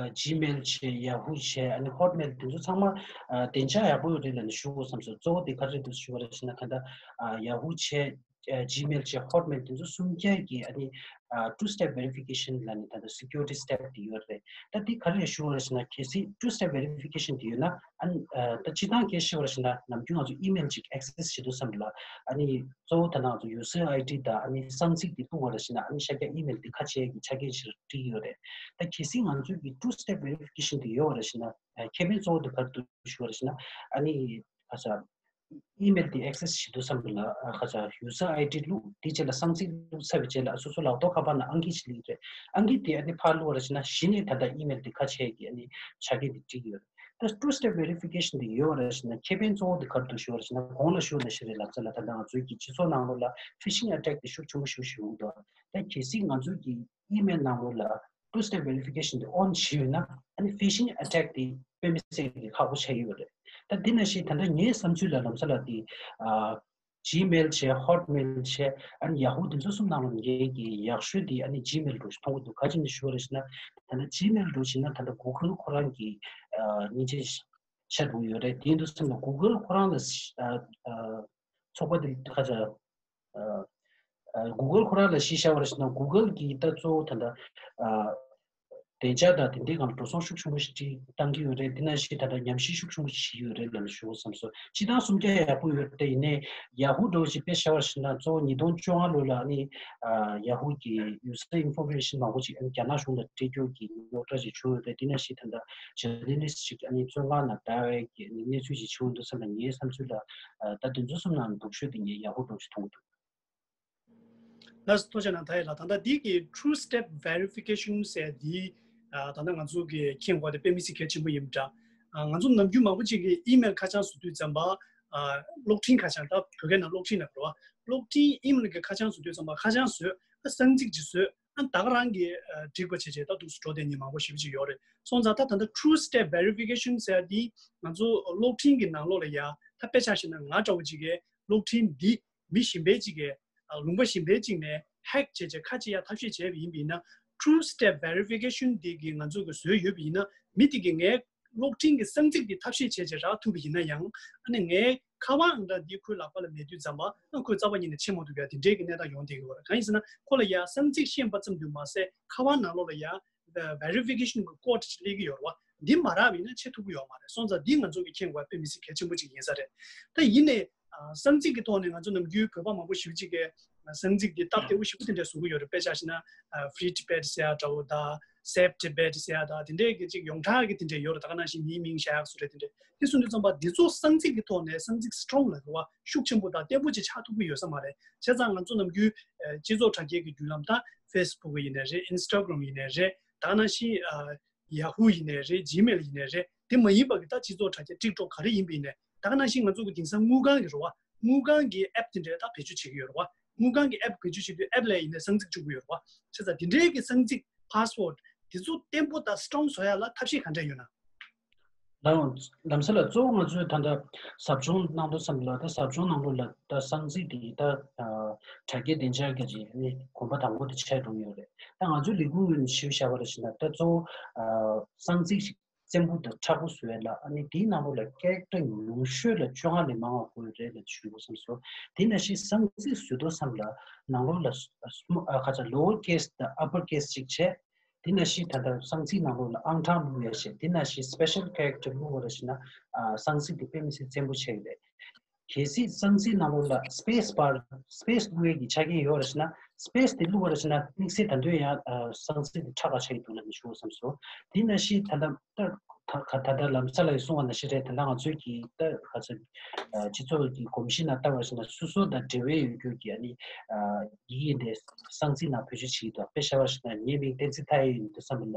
ཨ་Gmail་བྱས་Yahoo་བྱས་ཨ་ནི་Hotmail་དེ་ཚོ་ཚང་མ་ཨ་བདེ་འཇགས་ཡག་པོ་ཡོད་རེད་ལབ་ནས་ཞུ་དགོས་བསམ་སོང་། གཙོ་བོ་དེ་ག་རེ་འདུག་ཞུ་བ་རེད་ཟེར་ན་ད་ལྟ་ཨ་Yahoo་བྱས། ཨ་Gmail་བྱས་Hotmail་དེ་ཚོ་གསུམ་ཀ་གི་ཨ་ནི་ཨ་two step verification་ལབ་ནས་ད་ལྟ་security step་དེ་ཡོད་རེད། ད་དེ་ག་རེ་ཞུ་བ་རེད་ཟེར་ན་གལ་སྲིད་two step verification་དེ་ཡོད་ན་ཨ་ནི་ཨ་ད་སྤྱིར་བཏང་གལ་ཞུ་བ་རེད་ཟེར་ན་ནམ་རྒྱུན་ང་ཚོ་email་ཅིག་access་བྱེད་དུས་ཙམ་ལ་ཨ་ནི་གཙོ་བོ་ད་ང་ཚོ་user I D་དང་ཨ་ནི་གསང་ཚིག་དེ་བླུགས་པ་རེད་ཟེར་ན་ཨ་ནི་ཤར་རྒྱག་email་དེ་ཁ་ཕྱེ་ཡས་ཀྱི་ཆ་རྐྱེན་ཞིག་བྲིས་ཡོད་རེད། ད་གལ་སྲིད་ང་ཚོའི་གི་two step verification་དེ་ཡོད་པ་རེད་ཟེར་ན་ཨ་ཁེ་ཕན་གཙོ་བོ་དེ་ག་རེ་འདུག་ཞུ་བ་རེད་ཟེར་ན་ཨ་ནི་ཁ་ས། email་དེ་access་བྱེད་དུས་ཙམ་པ་ལ་ཨ་ཁ་ས་user I D་བླུགས། དེ་རྗེས་ལ་གསང་ཚིག་བླུགས་ཚར་བའི་རྗེས་ལ་སོ་སོ་ལག་ཐོག་ཁ་པར་ནང་ཨང་ཀི་ཞིག་སླེབས་རེད། ཨང་ཀི་དེ་ཨ་ནི་ཕར་བླུགས་པ་རེད་ཟེར་ན་གཞི་ནས་ད་ལྟ་email་དེ་ཁ་ཕྱེ་གི་ཨ་ནི་ཆ་རྐྱེན་དེ་བྲིས་ཀྱི་ཡོད་རེད། ད་two step verification་དེ་ཡོད་པ་རེད་ཟེར་ན་ཁེ་ཕན་གཙོ་བོ་དེ་ག་རེ་འདུག་ཞུ་བ་རེད་ཟེར་ན་གོང་ལ་ཞུས་པ་ནང་བཞིན་རེད། ལམ་སང་ལ་ད་ལྟ་ང་ཚོའི་གི་སྤྱི་ཚོགས་ནང་ལོགས་ལ་phishing attack་དེ་ཤུགས་ཆེན་པོ་ཞེ་པོ་ཞིག་ཡོང་གི་འདུག་ད་གལ་སྲིད་ང་ཚོའི་གི་email་ནང་ལོགས་ལ two step verification་དེ་on་བྱས་ཡོད་ན་ཨ་ནི་phishing attack་དེ་དཔེ་མི་སྲིད་ཀྱི་ཁག་པོ་ཆགས་ཡོད་རེད། ད་འདི་ནང་བཞིན་ད་ལྟ་ངའི་བསམ་ཚུལ་ལ་ལམ་སང་ལ་དེ་ཨ་Gmail་བྱས་Hotmail་བྱས་ཨ་ནི་Yahoo་དེ་ཚོ་གསུམ་ནང་ལ་ངའི་གི་ཡག་ཤོས་དེ་ཨ་ནི་Gmail་འདྲ་ཞིག་མཐོང་གི་འདུག་ག་ཅི་ནས་ཞུ་བ་རེད་ཟེར་ན་ད་ལྟ་Gmail་འདྲ་ཞིག་ན་ད་ལྟ་Google་ཁོ་རང་གི་ཨ་མཉེན་ཆས་ཤར་འགྲོ་ཡོད་རེད། དེ་འདུག་སེ་ན་Google་ཁོ་རང་ལ་ཨ་ཨ་ཚོགས་པ་དེ་ཁ་ཆ་ཨ་ཨ་Google་ཁོ་རང་ལ་གཞི་བཞག་པ་རེད་ཟེར་ན་Google་གིས་ད་གཙོ་བོ་ད་ལྟ་ཨ་བདེ་འཇགས་དང་དེ་འདྲའི་སྒང་ལ་འགྲོ་སོང་ཤུགས་ཆེན་པོ་ཞིག་བཏང་གི་ཡོད་རེད། དེ་ནང་བཞིན་ད་ལྟ་ཉམས་ཞིབ་ཤུགས་ཆེན་པོ་ཞིག་བྱེད་ཀྱི་ཡོད་རེད་ལབ་ནས་ཞུ་དགོས་བསམ་སོང་། སྤྱིར་བཏང་གསུམ་ཀ་ཡག་པོ་ཡོད་རེད། ཡིན་ནའི་Yahoo་འདྲ་བོ་ཞིག་དཔེ་བཞག་པ་རེད་ཟེར་ན་གཙོ་བོ་ཉིས་སྟོང་བཅོ་ལྔ་ལོ་ལ་ཨ་ནི་ཨ་Yahoo་གི་user information་མང་པོ་ཞིག་ཨ་ནི་རྒྱ་ནག་གཞུང་དང་སྤྲད་རྒྱུ་གི་རྙོག་དྲ་ཞིག་བྱུང་ཡོད་རེད། དེ་ནང་བཞིན་ད་ལྟ་journalist་ཞིག་ཨ་ནི་བཙོན་ཁང་ནང་བསྡད་པའི་གི་ཨ་ནི་གནས་ཚུལ་ཞིག་བྱུང་འདུག་བསམ་ན་ངའི་བསམ་ཚུལ་ལ་ཨ་ད་དེ་ཚོ་གསུམ་ནང་སྡུག་ཤོས་དེ་ངས་Yahoo་འདྲ་བོ་ཞིག་མཐོང་གི་འདུག་ལགས་སོ། ཐུགས་རྗེ་གནང་། ད་ཡིན་ལ་ད་ལྟ་འདི་གི་two step verification་ཟེར་འདི་ཨ་ད་ལྟ་ང་ཚོ་གི་མཁྱེན་དགོས་དེ་དཔེ་མི་སྲིད་གལ་ཆེན་པོ་ཡིན་པ་འདྲ། ཨ་ང་ཚོ་ནམ་རྒྱུན་མང་པོ་ཅིག་གིས་email་ཁ་བྱང་བཟོ་དུས་ཙམ་པ་ཨ་གློག་འཕྲིན་ཁ་བྱང་ད་བོད་སྐད་ནང་གློག་འཕྲིན་ལབ་རེད་བ། གློག་འཕྲིན་email་གི་ཁ་བྱང་བཟོ་དུས་ཙམ་པ་ཁ་བྱང་བཟོས་ཨ་གསང་ཚིག་ཅིག་བཟོས་ཨ་ད་ག་རང་གི་ཨ་འགྲིག་པ་བྱས་བྱས་ད་འདུག་སེ་འགྲོ་བསྡད་མཁན་མང་པོ་ཞེ་པོ་ཅིག་ཡོད་རེད། སོང་ཙང་ད་ད་ལྟ་two step verification་ཟེར་འདི་ང་ཚོ་གློག་འཕྲིན་གི་ནང་ལོགས་ལ་ཡ་ད་དཔེ་ཆ་བཞག་ན་ང་འདྲ་བོ་ཅིག་གིས་གློག་འཕྲིན་འདི་མི་གཞན་པའི་གཅིག་གིས་ཨ་ལུང་པ་གཞན་པའི་གཅིག་ནས་ཧེག་བྱས་བྱས་ཁ་ཕྱེ་ཡ་ཐབས་ཤེས་བྱས་པ་ཡིན་པ་ཡིན་ན། two step verification་དེ་གི་ང་ཚོ་གི་བཟོས་ཡོད་པ་ཡིན་ན་མི་དེ་གི་ངའི་ གློག་འཕྲིན་གྱི་གསང་ཚིག་འདི་ཐབས་ཤེས་བྱས་བྱས་རག་ཐུབ་པ་ཡིན་ན་ཡང་། ཨ་ནི་ངའི་ཁ་པར་ཨང་གྲངས་འདི་ཁོའི་ལག་པ་ལ་མེད་དུས་ཙམ་པ། ཨ་ཁོས་རྩ་བ་ཉིད་ནས་ཕྱེ་མ་ཐུབ་པ་དེ་འདྲའི་གི་གནས་སྟངས་ཡོང་བསྡད་ཀྱི་ཡོད་རེད། གང་ཡིན་ཟེར་ན་ཁོ་ལ་ཡ་གསང་ཚིག་ཤེས་པ་ཙམ་དུ་མ་ཟད། ཁ་པར་ནང་ལོགས་ལ་ཡ་verification གི་code ཅིག་སླེབས་ཀྱི་ཡོད་རེད་བ། འདི་མ་རག་པ་ཡིན་ན་ཕྱེ་ཐུབ་ཀྱི་ཡོད་མ་རེད། སོང་ཙང་འདི་ང་ཚོ་གི་མཁྱེན་དགོས་པ་དཔེ་མི་སྲིད་གལ་ཆེན་པོ་ཅིག་ཡིན་ས་རེད། ད་ཡིན་ནའི་ཨ་གསང་ཚིག་གི་ཐོག་ནས་ང་ཚོ་ནམ་རྒྱུན་བོད་པ་མང་པོ་ཞེ་པོ་ཅིག་གིས་གསང་ཚིག་འདི་སྟབས་བདེ་པོ་ཞེ་པོ་དེ་འདྲ་བཟོ་གི་ཡོད་རེད། དཔེ་ཆ་བཞག་ན་Free Tibet ཟེར་ཡ་འདྲ་བོ་དང་Save Tibet ཟེར་ཡ་དང་དེ་འདྲའི་གི་ཅིག་ཡོངས་གྲགས་ཀྱི་དེ་འདྲ་ཡོད་རེད། ད་ག་ནང་བཞིན་མིའི་མིང་བཞག་ཡག་བཟོ་འདྲ་དེ་འདྲ། དེ་སོང་དུས་ཙམ་པ་འདི་ཚོ་གསང་ཚིག་གི་ཐོག་ནས་གསང་ཚིག་strong ལབ་དགོས་པ། ཤུགས་ཆེན་པོ་དང་བརྟན་པོ་ཅིག་ཆགས་ཐུབ་ཀྱི་ཡོད་ས་མ་རེད། བྱས་ཙང་ང་ཚོ་ནམ་རྒྱུན་ཨ་སྤྱི་ཚོགས་དྲ་རྒྱའི་གི་བརྒྱུད་ལམ་དང་Facebook ཡིན་ནའི་རེད། Instagram ཡིན་ནའི་རེད། ད་ག་ནང་བཞིན་ཨ་Yahoo ཡིན་ནའི་རེད། Gmail ཡིན་ནའི་རེད། དེ་མ་ཡིན་པ་གི་ད་སྤྱི་ཚོགས་དྲ་རྒྱ་TikTok ག་རེ་ཡིན་པ་ཡིན་ནའི། ད་ག་ནང་བཞིན་ང་ཚོ་གི་དེང་སང་དངུལ་ཁང་གི་རེད་བ། དངུལ་ཁང་གི་app དེ་འདྲ་ད་བེད་སྤྱོད་བྱེད་ཀྱི་ཡོད་རེད་བ། དངུལ་ཁང་གི་app བེད་སྤྱོད་བྱེད་དུས་app ལ་ཡིན་ནའི་གསང་ཚིག་བཅུག་གི་ཡོད་རེད་བ། བྱས་ཙང་དེ་འདྲའི་གི་གསང་ཚིག password དེ་ཚོ་བརྟན་པོ་དང་strong བཟོ་ཡ་ལ་ཐབས་ཤེས་ག་འདྲ་ཡོད་ན། ལམ་ལམ་སང་ལ་གཙོ་བོ་ང་ཚོས་ད་ལྟ་ཟབ་སྦྱོང་གནང་དུས་ཙམ་ལ། ད་ཟབ་སྦྱོང་ནང་ལོགས་ལ་ད་གསང་ཚིག་དེ་ད་ཨ་དྲ་རྒྱའི་བདེ་འཇགས་ཀྱི་ནི་གོམ་པ་དང་པོ་དེ་ཆགས་འགྲོ་གི་ཡོད་རེད། ད་ང་ཚོའི་ལས་ཁུངས་ངོས་ནས་ཞུ་བཞག་པ་རེད་ཟེར་ན། ད་གཙོ་བོ་ཨ་གསང་ཚིག་ཞིག་བཙན་པོ་དང་མཁྲེགས་པོ་བཟོ་ཡ་ལ། ཨ་ནི་དེའི་ནང་ལོགས་ལ་character ཉུང་ཤོས་ལ་བཅོ་ལྔ་ལས་མང་བ་དགོས་རེད་ལབ་ཞུ་དགོས་བསམ་སོང་། དེ་ནང་བཞིན་གསང་ཚིག་བཟོ་དུས་ཙམ་ལ་ནང་ལོགས་ལ་སྨོ་ཨ་ཁ་ཚ་lower case དང་upper case ཅིག་བྱས། དེ་ནང་བཞིན་ད་ལྟ་གསང་ཚིག་ནང་ལོགས་ལ་ཨང་གྲངས་བླུག་ཡ་བྱས། དེ་ནང་བཞིན་special character བླུག་པ་རེད་ཟེར་ན་ཨ་གསང་ཚིག་དེ་དཔེ་མི་སྲིད་བཙན་པོ་ཆགས་ཀྱི་རེད། གལ་སྲིད་གསང་ཚིག་ནང་ལོགས་ལ་space bar space བླུག་ཡས་ཀྱི་ཆ་རྐྱེན་ཡོད་རེད་ཟེར་ན། space དེ་བླུག་པ་རེད་ཟེར་ན་དམིགས་བསལ་ད་དུང་ཡང་ཨ་གསང་ཚིག་དེ་མཁྲེགས་པ་ཆགས་ཀྱི་འདུག་ལབ་ནས་ཞུ་དགོས་བསམ་སོང་། དེ་ནང་བཞིན་ད་ལྟ་ད་ད་ལྟ་ལམ་སང་ལ་ཡི་གསུངས་པ་ནང་བཞིན་རེད། ད་ལྟ་ང་ཚོའི་གི་ད་ག་ཚོད་ཨ་སྤྱི་ཚོགས་ཀྱི་གོམས་གཤིས་ནང་ལྟ་བ་ཞིག་ན་སོ་སོ་དང་འབྲེལ་བའི་ཡོད་རྒྱུ་གི་ཨ་ནི་ཨ་ཡི་གེ་འདི་གསང་ཚིག་ནང་བེད་སྤྱོད་བྱེད་ཀྱི་འདུག་དཔེ་བཞག་པ་ཞིག་ན་ངའི་མིང་བསྟན་འཛིན་མཐའ་ཡས་ཡིན་འདུག་བསམ་པ་ལ།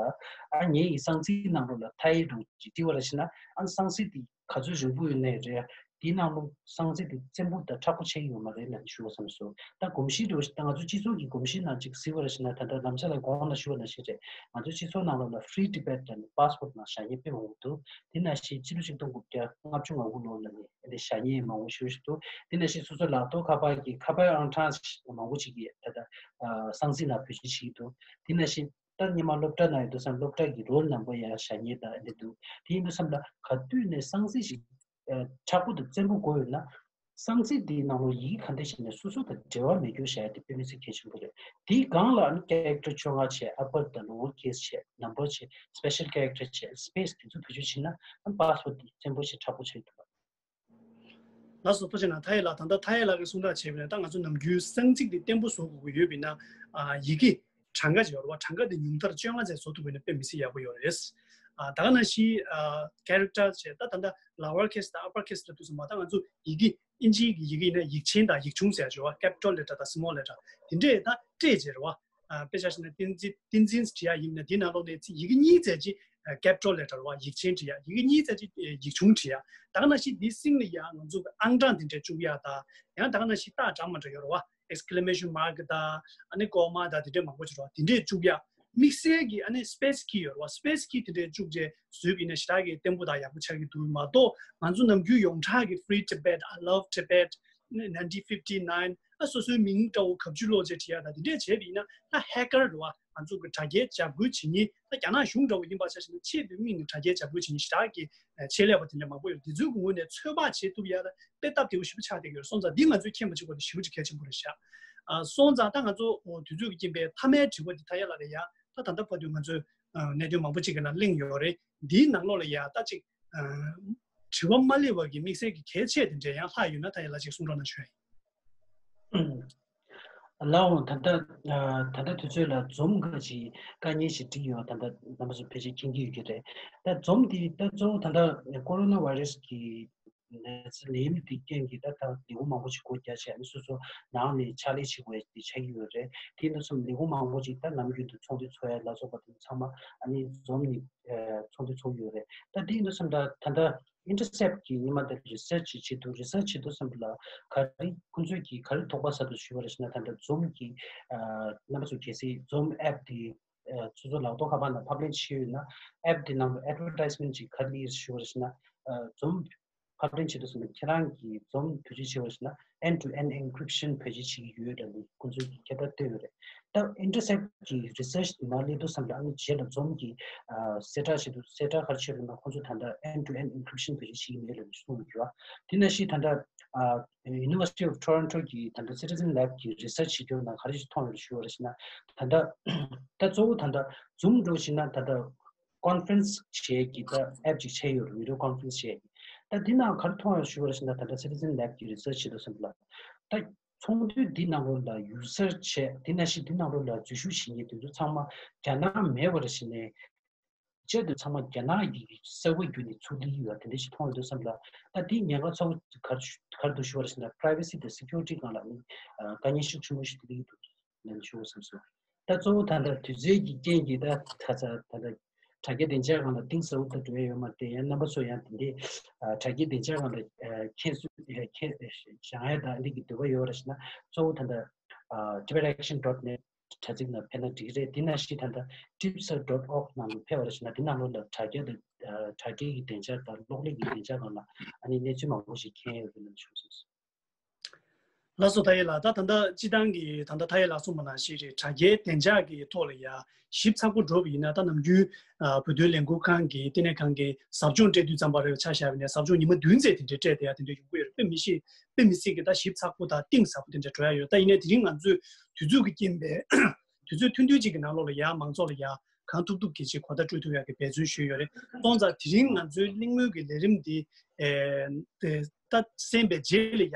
ཨ་ངའི་གསང་ཚིག་ནང་ལོགས་ལ་མཐའ་ཡས་འདུག་ཅིག་བྲིས་པ་རེད་ཟེར་ན། ཨ་གསང་ཚིག་དེ་ག་ཚོད་རིང་པོ་ཡོད་ནའི་རེད། དེའི་ནང་ལོགས་གསང་ཚིག་དེ་བཙན་པོ་དང་མཁྲེགས་པོ་ཆགས་ཀྱི་ཡོད་མ་རེད་ལབ་ཞུ་བ་བསམ་སོང་། ད་གོམས་གཤིས་འདྲ་བོ་ཞིག་ད་ང་ཚོ་སྤྱི་ཚོགས་ཀྱི་གོམས་གཤིས་ནང་ཅིག་གཟིགས་པ་རེད་ཟེར་ན། ད་ལྟ་ལམ་སང་ལ་གོང་ལ་ཞུ་བ་ནང་བཞིན་རེད། ང་ཚོ་སྤྱི་ཚོགས་ནང་ལོགས་ལ་Free Tibet ལབ་ནས་passport ནང་བཞག་མཁན་དཔེ་མང་པོ་འདུག་དེ་ནང་བཞིན་ཕྱི་ལོ་ཆིག་སྟོང་དགུ་བརྒྱ་ལྔ་བཅུ་ང་དགུ་ལོ་ལ་ནས་འདི་བཞག་མཁན་མང་པོ་ཞེ་པོ་ཞིག་འདུག་དེ་ནང་བཞིན་སོ་སོ་ལག་ཐོག་ཁ་པར་གྱི་ཁ་པར་ཨང་གྲངས་མང་པོ་ཞིག་གིས་ད་ལྟ་གསང་ཚིག་ནང་བེད་སྤྱོད་བྱེད་ཀྱི་འདུག་དེ་ནང་བཞིན་ད་སྔོན་མ་སློབ་གྲྭ་ནང་ཡོད་དུས་ཙམ་སློབ་གྲྭ་གི་roll number ཡང་བཞག་མཁན་དང་འདི་འདུག་དེ་ཡིན་དུས་ཙམ་ལ་ག་དུས་ནས་གསང་ཚིག་ཞིག་ཨ་མཁྲེགས་པོ་དང་བཙན་པོ་དགོས་ཡོད་ན། གསང་ཚིག་འདིའི་ནང་ལོགས་ཡི་གེ་ག་འདྲ་ཞིག་ནས་སོ་སོ་དང་འབྲེལ་བ་མེད་རྒྱུ་བྱ་ཡ་དེ་དཔེ་མི་སྲིད་གལ་ཆེན་པོ་རེད། དེའི་སྒང་ལ་ཨ་ནི་character བཅོ་ལྔ་བྱས། upper དང་lower case བྱས། number བྱས། special character བྱས། space དེ་ཚོ་བེད་སྤྱོད་བྱས་ན་ཨ་password དེ་བཙན་པོ་ཞིག་མཁྲེགས་པོ་ཆགས་འདུག་ལགས་སོ། ཐུགས་རྗེ་གནང་། མཐའ་ཡས་ལགས། ད་ལྟ་མཐའ་ཡས་ལགས་ཀྱིས་གསུང་སྟངས་བྱས་པ་ཡིན་ན། ད་ང་ཚོ་ནམ་རྒྱུན་གསང་ཚིག་འདི་བརྟན་པོ་བཟོ་དགོས་ཀྱི་ཡོད་པ་ཡིན་ན། ཨ་ཡི་གེ་གྲངས་ཀ་ཅིག་ཡོད་རེད་བ། གྲངས་ཀ་འདི་ཉུང་མཐར་བཅོ་ལྔ་ཙམ་བཟོ་ཐུབ་པ་ཡིན་ན་དཔེ་མི་སྲིད་ཡག་པོ་ཡོད་རེད། ཨ་ད་ག་ནང་བཞིན་ཨ་character བྱས། ད་ད་ལྟ་lower case དང་upper case ལབ་དུས་ཙམ་པ། ད་ང་ཚོ་ཡི་གེ་ཨིན་ཇིའི་གི་ཡི་གེ་ཡིན་ན་ཡིག་ཆེན་དང་ཡིག་ཆུང་ཟེར་ཡག་ཅིག་ཡོད་བ། capital letter དང་small letter དེ་འདྲས་ད་སྤྲད་བྱས་རེད་བ། ཨ་དཔེ་ཆ་བཞག་ན་བསྟན་འཛིན། བསྟན་འཛིན་བྲིས་ཡ་ཡིན་ན་དེའི་ནང་ལོགས་ནས་ཚིག་ཡི་གེ་གཉིས་ཙམ་ཅིག་ཨ་capital letter བ་ཡིག་ཆེན་བྲིས་ཡ། ཡི་གེ་གཉིས་ཙམ་ཅིག་ཨ་ཡིག་ཆུང་བྲིས་ཡ། ད་ག་ནང་བཞིན་དེའི་སྟེང་ལ་ཡ་ང་ཚོ་གི་ཨང་གྲངས་དེ་འདྲས་བཅུག་ཡ་དང་། ཡང་ད་ག་ནང་བཞིན་རྟགས་འདྲ་མི་འདྲ་ཡོད་རེད་བ། exclamation mark དང་། ཨ་ནི་comma དང་དེ་འདྲས་མང་པོ་ཅིག་རེད་བ། དེ་འདྲས་བཅུག་ཡ། དམིགས་བསལ་གྱི་ཨ་ནི་space key ཡོད་རེད་བ། space key དེ་འདྲས་བཅུག་བྱས་བཟོས་པ་ཡིན་ན་ཞེ་དྲག་གི་བརྟན་པོ་དང་ཡག་པོ་ཆགས་ཀྱི་འདུག་མ་གཏོགས། ང་ཚོ་ནམ་རྒྱུན་ཡོངས་གྲགས་ཀྱི་Free Tibet, I love Tibet, nineteen fifty nine ཨ་སོ་སོའི་མིང་འདྲ་བོ་གབ་ཅུ་ལོག་བྱས་བྲིས་ཡ་དང་དེ་འདྲས་བྱས་པ་ཡིན་ན། ད་hacker རེད་བ། ང་ཚོ་གི་དྲ་རྒྱའི་འཇབ་རྒོལ་བྱེད་མཁན། ད་རྒྱ་ནག་གཞུང་འདྲ་བོ་ཡིན་པ་ཆ་བཞག་ན་ཆེད་དུ་དམིགས་ནས་དྲ་རྒྱའི་འཇབ་རྒོལ་བྱེད་མཁན་ཞེ་དྲག་གི་ཨ་ཆེད་ལས་པ་དེ་འདྲ་མང་པོ་ཡོད། དེ་ཚོའི་ངོས་ནས་ཚོད་དཔག་བྱེད་ཐུབ་ཡ་ལ་དཔེ་སྟབས་བདེ་པོ་ཞེ་པོ་ཆགས་བསྡད་ཀྱི་ཡོད། སོང་ཙང་འདི་ང་ཚོས་མཁྱེན་པ་བྱེད་དགོས་དེ་ཞེ་པོ་ཅིག་གལ་ཆེན་པོ་རེད་ཤག་ཨ་སོང་ཙང་ད་ང་ཚོ་དུས་ཚོད་ཀྱི་རྐྱེན་པས་མཐའ་མའི་དྲི་བ་འདི་ད་ཡ་ལ་རེད་ཡ། ད་ད་ལྟ་བར་དུ་ང་ཚོས་ཨ་གནད་དོན་མང་པོ་ཅིག་གི་ནང་གླེང་ཡོད་རེད། འདིའི་ནང་ལོགས་ལ་ཡ་ད་ཅིག་ཨ་དྲི་བ་མ་སླེབས་པ་གི་དམིགས་བསལ་གྱི་གལ་ཆེ་དེ་འདྲ་ཡང་ལྷག་ཡོད་ན་ད་ཡ་ལ་ཅིག་གསུང་རོགས་གནང་ཞུ་ཡ་ཡིན། ལགས་འོང་། ད་ལྟ་ཨ་ད་ལྟ་དུས་ཚོད་ལ་འཛོམས་ག་ཅིག་དཀའ་ངལ་ཞིག་འཕྲད་ཡོད། ད་ལྟ་རྣམ་པ་ཚོ་ཕལ་ཆེར་མཁྱེན་གྱི་ཡོད་ཀྱི་རེད། ད་འཛོམས་འདི་ད་གཙོ་བོ་ད་ལྟ་ཀོ་རོ་ན་བྷའི་རེ་སི་གི་ནད་ནད་ཡམས་འདི་རྐྱེན་གྱིས་ད་ད་ལས་ཁུངས་མང་པོ་ཞིག་སྒོ་རྒྱག་བྱས། ཨ་ནི་སོ་སོ་ནང་ནས་ཕྱག་ལས་བྱེད་དགོས་ཡ་དེ་ཆགས་ཀྱི་ཡོད་རེད། དེ་ཡིན་དུས་ཙམ་ལས་ཁུངས་མང་པོ་ཞིག་ད་ནམ་རྒྱུན་དུ་ཚོགས་འདུ་ཚོགས་ཡ་ལ་སོགས་པ་དེ་ཚང་མ་ཨ་ནི་འཛོམས་ནས་ཨ་ཚོགས་འདུ་ཚོགས་ཀྱི་ཡོད་རེད། ད་དེ་ཡིན་དུས་ཙམ་ད་ད་ལྟ་Intercept གིས་སྔོན་མ་དེ་research ཅིག་བྱེད་དུས། research བྱེད་དུས་ཙམ་པ་ལ་ག་རེ་ཁོང་ཚོས་ཀྱིས་ག་རེ་དོགས་པ་ཟ་འདུག་ཞུ་བ་རེད་ཟེར་ན། ད་ལྟ་འཛོམས་ཀྱི་ཨ་རྣམ་པ་ཚོ་གལ་སྲིད་འཛོམས་app དེ་ཨ་སོ་སོ་ལག་ཐོག་ཁ་པར་ནང་ཕབ་ལེན་བྱས་ཡོད་ན། app དེ་ནང་དུ་advertisement ཅིག་ག་རེ་སླེབས་ཞུ་བ་རེད་ཟེར་ན། ཨ་འཛོམས་ ཕབ་ལེན་བྱེད་དུས་ཙམ་པ་ཁྱེད་རང་གིས་འཛོམས་དུས་ཆེ་ཆེ་བ་ཞིག་ན་end to end encryption བེད་སྤྱོད་བྱེད་ཀྱི་ཡོད་ལབ་ནས་ཁོང་ཚོས་ཀྱི་ཁྱད་པར་བཏོད་ཡོད་རེད། ད་intercept གི་research དེ་ནང་སླེབས་དུས་ཙམ་པ་ཨ་ནི་རྗེས་ལ་འཛོམས་ཀྱི་གསལ་བསྒྲགས་བྱེད་དུས་གསལ་བསྒྲགས་ག་རེ་བྱས་རེད་ན་ཁོང་ཚོས་ད་ལྟ་end to end encryption བེད་སྤྱོད་བྱེད་ཀྱི་མེད་ལབ་ནས་གསུངས་ཡོད་རེད་བ། དེ་ནང་བཞིན་ད་ལྟ་University of Toronto གི་ད་ལྟ་Citizen Lab གི་research བྱེད་རྒྱུ་ནང་ག་རེ་ཞིག་མཐོང་ཡོད་ཞུ་བ་རེད་ཞེ་ན། ད་ལྟ་ད་གཙོ་བོ་ད་ལྟ་Zoom འགྲོ་ཞིག་ན་ད་ལྟ་conference བྱེད་ཀྱི་ད་app ཅིག་ཆགས་ཡོད་རེད། video conference བྱེད་ཀྱི་ད་འདི་ནང་ག་རེ་མཐོང་ཡོད་ཞུ་བ་རེད་ཞེ་ན། ད་ལྟ་Citizen Lab གི་research བྱེད་དུས་ཙམ་པ་ལ་ད་ཚོགས་འདུ་འདི་ནང་ལོགས་ལ་ཡུལ་སར་བྱས་དེ་ནང་བཞིན་འདི་ནང་ལོགས་ལ་འཛུལ་ཞུགས་བྱེད་མཁན་དེ་ཚོ་ཚང་མ་རྒྱ་ནག་མེད་པ་རེད་ཞེ་ནས། བྱས་དུས་ཚང་མ་རྒྱ་ནག་གི་གསར་བ་བརྒྱུད་ནས་ཚུར་སླེབས་ཡོད་པ་དེ་འདྲ་ཞིག་མཐོང་ཡོང་དུས་ཙམ་ལ། ད་དེའི་ཉེན་ཁ་ཚ་བོ་ག་རེ་ག་རེ་འདུག་ཞུ་བ་རེད་ཟེར་ན། privacy དང་security སྒང་ལ་ནི་དཀའ་ངལ་ཤུགས་ཆེན་པོ་ཞིག་འདུག་འདུག་ལབ་ཞུ་བསམ་སོང་། ད་གཙོ་བོ་ད་ལྟ་དུས་ཚོད་ཀྱི་རྐྱེན་གྱིས་ད་ད་ད་ད་དྲ་རྒྱའི་བདེ་འཇགས་སྒང་ལ་གཏིང་ཟབ་པོ་ད་འགྲོ་ཡ་ཡོད་མ་རེད་དེ། ཡང་རྣམ་པ་ཚོ་ཡང་དེ་འདྲའི་དྲ་རྒྱའི་བདེ་འཇགས་སྒང་ལ་མཁྱེན་སོ་མཁྱེན་བཞེངས་ཡ་དང་འདི་གི་འདོད་པ་ཡོད་པ་རེད་ཟེར་ན། གཙོ་བོ་ད་ལྟ་tibetaction dot net དྲ་ཚིགས་ནང་ཕེབས་ན་འགྲིག་རེད། དེ་ནང་བཞིན་ད་ལྟ་tipser dot org ནང་ལ་ཕེབས་པ་རེད་ཟེར་ན། དེ་ནང་ལོགས་ལ་དྲ་རྒྱ་དང་དྲ་རྒྱའི་གི་བདེ་འཇགས་དང་གློག་ཀླད་ཀྱི་བདེ་འཇགས་སྒང་ལ་ཨ་ནི་གནས་ཚུལ་མང་པོ་ཞིག་མཁྱེན་ཡོད་པའི་ལམ་ཞུགས་སོང་། ལགས་སོ། ད་ཡིན་ལ་ད་ད་ལྟ་སྤྱི་བཏང་གི་ད་ལྟ་ད་ཡིན་ལ་གསུངས་པ་ནང་བཞིན་རེད། དྲ་རྒྱའི་བདེ་འཇགས་ཀྱི་ཐོག་ལ་ཡ་ཞིབ་ཚགས་པོ་འགྲོ་བ་ཡིན་ན། ད་ནམ་རྒྱུན་བོད་དོན་ལས་འགུལ་ཁང་གི་ལྟེ་གནས་ཁང་གི་ཟབ་སྦྱོང་སྤྲད་དུས་ཙམ་པ་རེད་ཆ་བཞག་པ་ཡིན་ན། ཟབ་སྦྱོང་ཉི་མ་བདུན་ཙམ་དེ་འདྲའི་སྤྲད་བསྡད་ཡ་དེ་འདྲ་ཡོང་གི་ཡོད་རེད། དཔེ་མི་སྲིད་དཔེ་མི་སྲིད་ཀྱི་ད་ཞིབ་ཚགས་པོ་དང་གཏིང་ཟབ་པོ་དེ་འདྲ་འགྲོ་ཡ་ཡོད། ད་ཡིན་ནའི་དེ་རིང་ང་ཚོས་དུས་ཚོད་ཀྱི་རྐྱེན་པས་དུས་ཚོད་ཐུང་ཐུང་ཅིག་གི་ནང་ལོགས་ལ་ཡ་མང་ཚོགས་ལ་ཡ་གང་ཐུབ་ཐུབ་ཀྱིས་ཅིག་གོ་བརྡ་སྤྲོད་ཐུབ་ཡ་གི་འབད་བརྩོན་ཞུས་ཡོད་རེད། སོང་ཙང་དེ་རིང་ང་ཚོའི་གླེང་མོལ་གྱི་ལས་རིམ་འདི་ཨེ་ད་གསན་པའི་རྗེས་ལ་ཡ་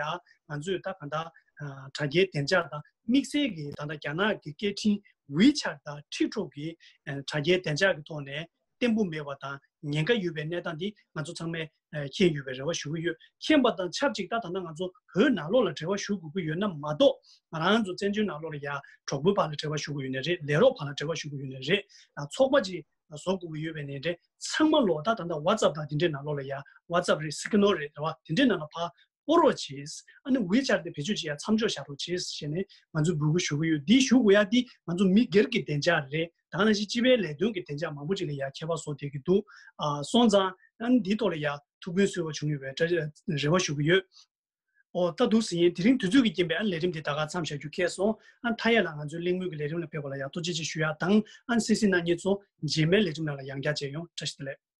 ང་ཚོས་ད་གང་ལྟར་དྲ་རྒྱའི་བདེ་འཇགས་དང་དམིགས་བསལ་གྱི་ད་ལྟ་རྒྱ་ནག་གི་སྐད་འཕྲིན་WeChat དང་TikTok གི་དྲ་རྒྱའི་བདེ་འཇགས་ཀྱི་ཐོག་ནས་བརྟན་པོ་མེད་པ་དང་ཉེན་ཁ་ཡོད་པའི་གནས་སྟངས་འདི་ང་ཚོ་ཚང་མས་མཁྱེན་ཡོད་པའི་རེ་བ་ཞུ་གི་ཡོད། མཁྱེན་པ་དང་ཆབས་ཅིག་ད་ད་ལྟ་ང་ཚོ་བོད་ནང་ལོགས་ལ་འབྲེལ་བ་ཞུ་དགོས་ཀྱི་ཡོད་ན་མ་གཏོགས། ང་རང་ཚོ་བཙན་བྱོལ་ནང་ལོགས་ལ་ཡ་གྲོགས་པོའི་བར་ལ་འབྲེལ་བ་ཞུ་དགོས་ཡོད་ནའི་རེད། ལས་རོགས་བར་ལ་འབྲེལ་བ་ཞུ་དགོས་ཡོད་ནའི་རེད། ཚོགས་པ་ཅིག་བཟོ་དགོས་ཀྱི་ཡོད་པའི་ནའི་རེད། ཚང་མ་ལོག་ད་ད་ལྟ་WhatsApp དང་དེ་འདྲའི་ནང་ལོགས་ལ་ཡ་WhatsApp རེད། Signal རེད། རེད་བ། དེ་འདྲའི་ནང་ལ་ཕར་སྤོ་རོགས་བྱེད། ཨ་ནི་WeChat དེ་བེད་སྤྱོད་བྱེད་ཡ་མཚམས་འཇོག་བྱ་རོགས་བྱེད་ཟེར་ནས་ང་ཚོས་འབོད་སྐུལ་ཞུ་གི་ཡོད། འདི་ཞུ་དགོས་ཡ་འདི་ང་ཚོ་མི་སྒེར་གྱི་བདེ་འཇགས་རེད། ད་ག་ནང་བཞིན་སྤྱི་པའི་ལས་དོན་གྱི་བདེ་འཇགས་མང་པོ་ཅིག་ལ་ཡ་ཁྱད་པར་བཟོ་བསྡད་ཀྱི་འདུག་ཨ་སོང་ཙང་ཨ་ནི་འདིའི་ཐོག་ལ་ཡ་ཐུགས་ཕན་གསོས་པ་བྱུང་ཡོད་པའི་བཀྲ་ཤིས་རེ་བ་ཞུ་གི་ཡོད། ཨོ་ད་འདུག་ཟིན་ཡིན། དེ་རིང་དུས་ཚོད་ཀྱི་རྐྱེན་པས་ཨ་ནི་ལས་རིམ་འདི་ད་ག་མཚམས་བཞག་རྒྱུ་ཁེལ་སོང་། ཨ་ནི་མཐའ་ཡས་ལ་ང་ཚོའི་གླེང་མོལ་གྱི་ལས་རིམ་ལ་ཕེབས་པ་ལ་ཡ་ཐུགས་རྗེ་ཆེ་ཞུ་ཡ་དང་། ཨ་ནི་སི་སི་ན་ཉེ་ཚོ་རྗེས་མའི་ལས་རིམ་ནང་ལ་ཡང་བསྐྱར་མཇལ་ཡོང་། བཀྲ་ཤིས་བདེ་ལེགས།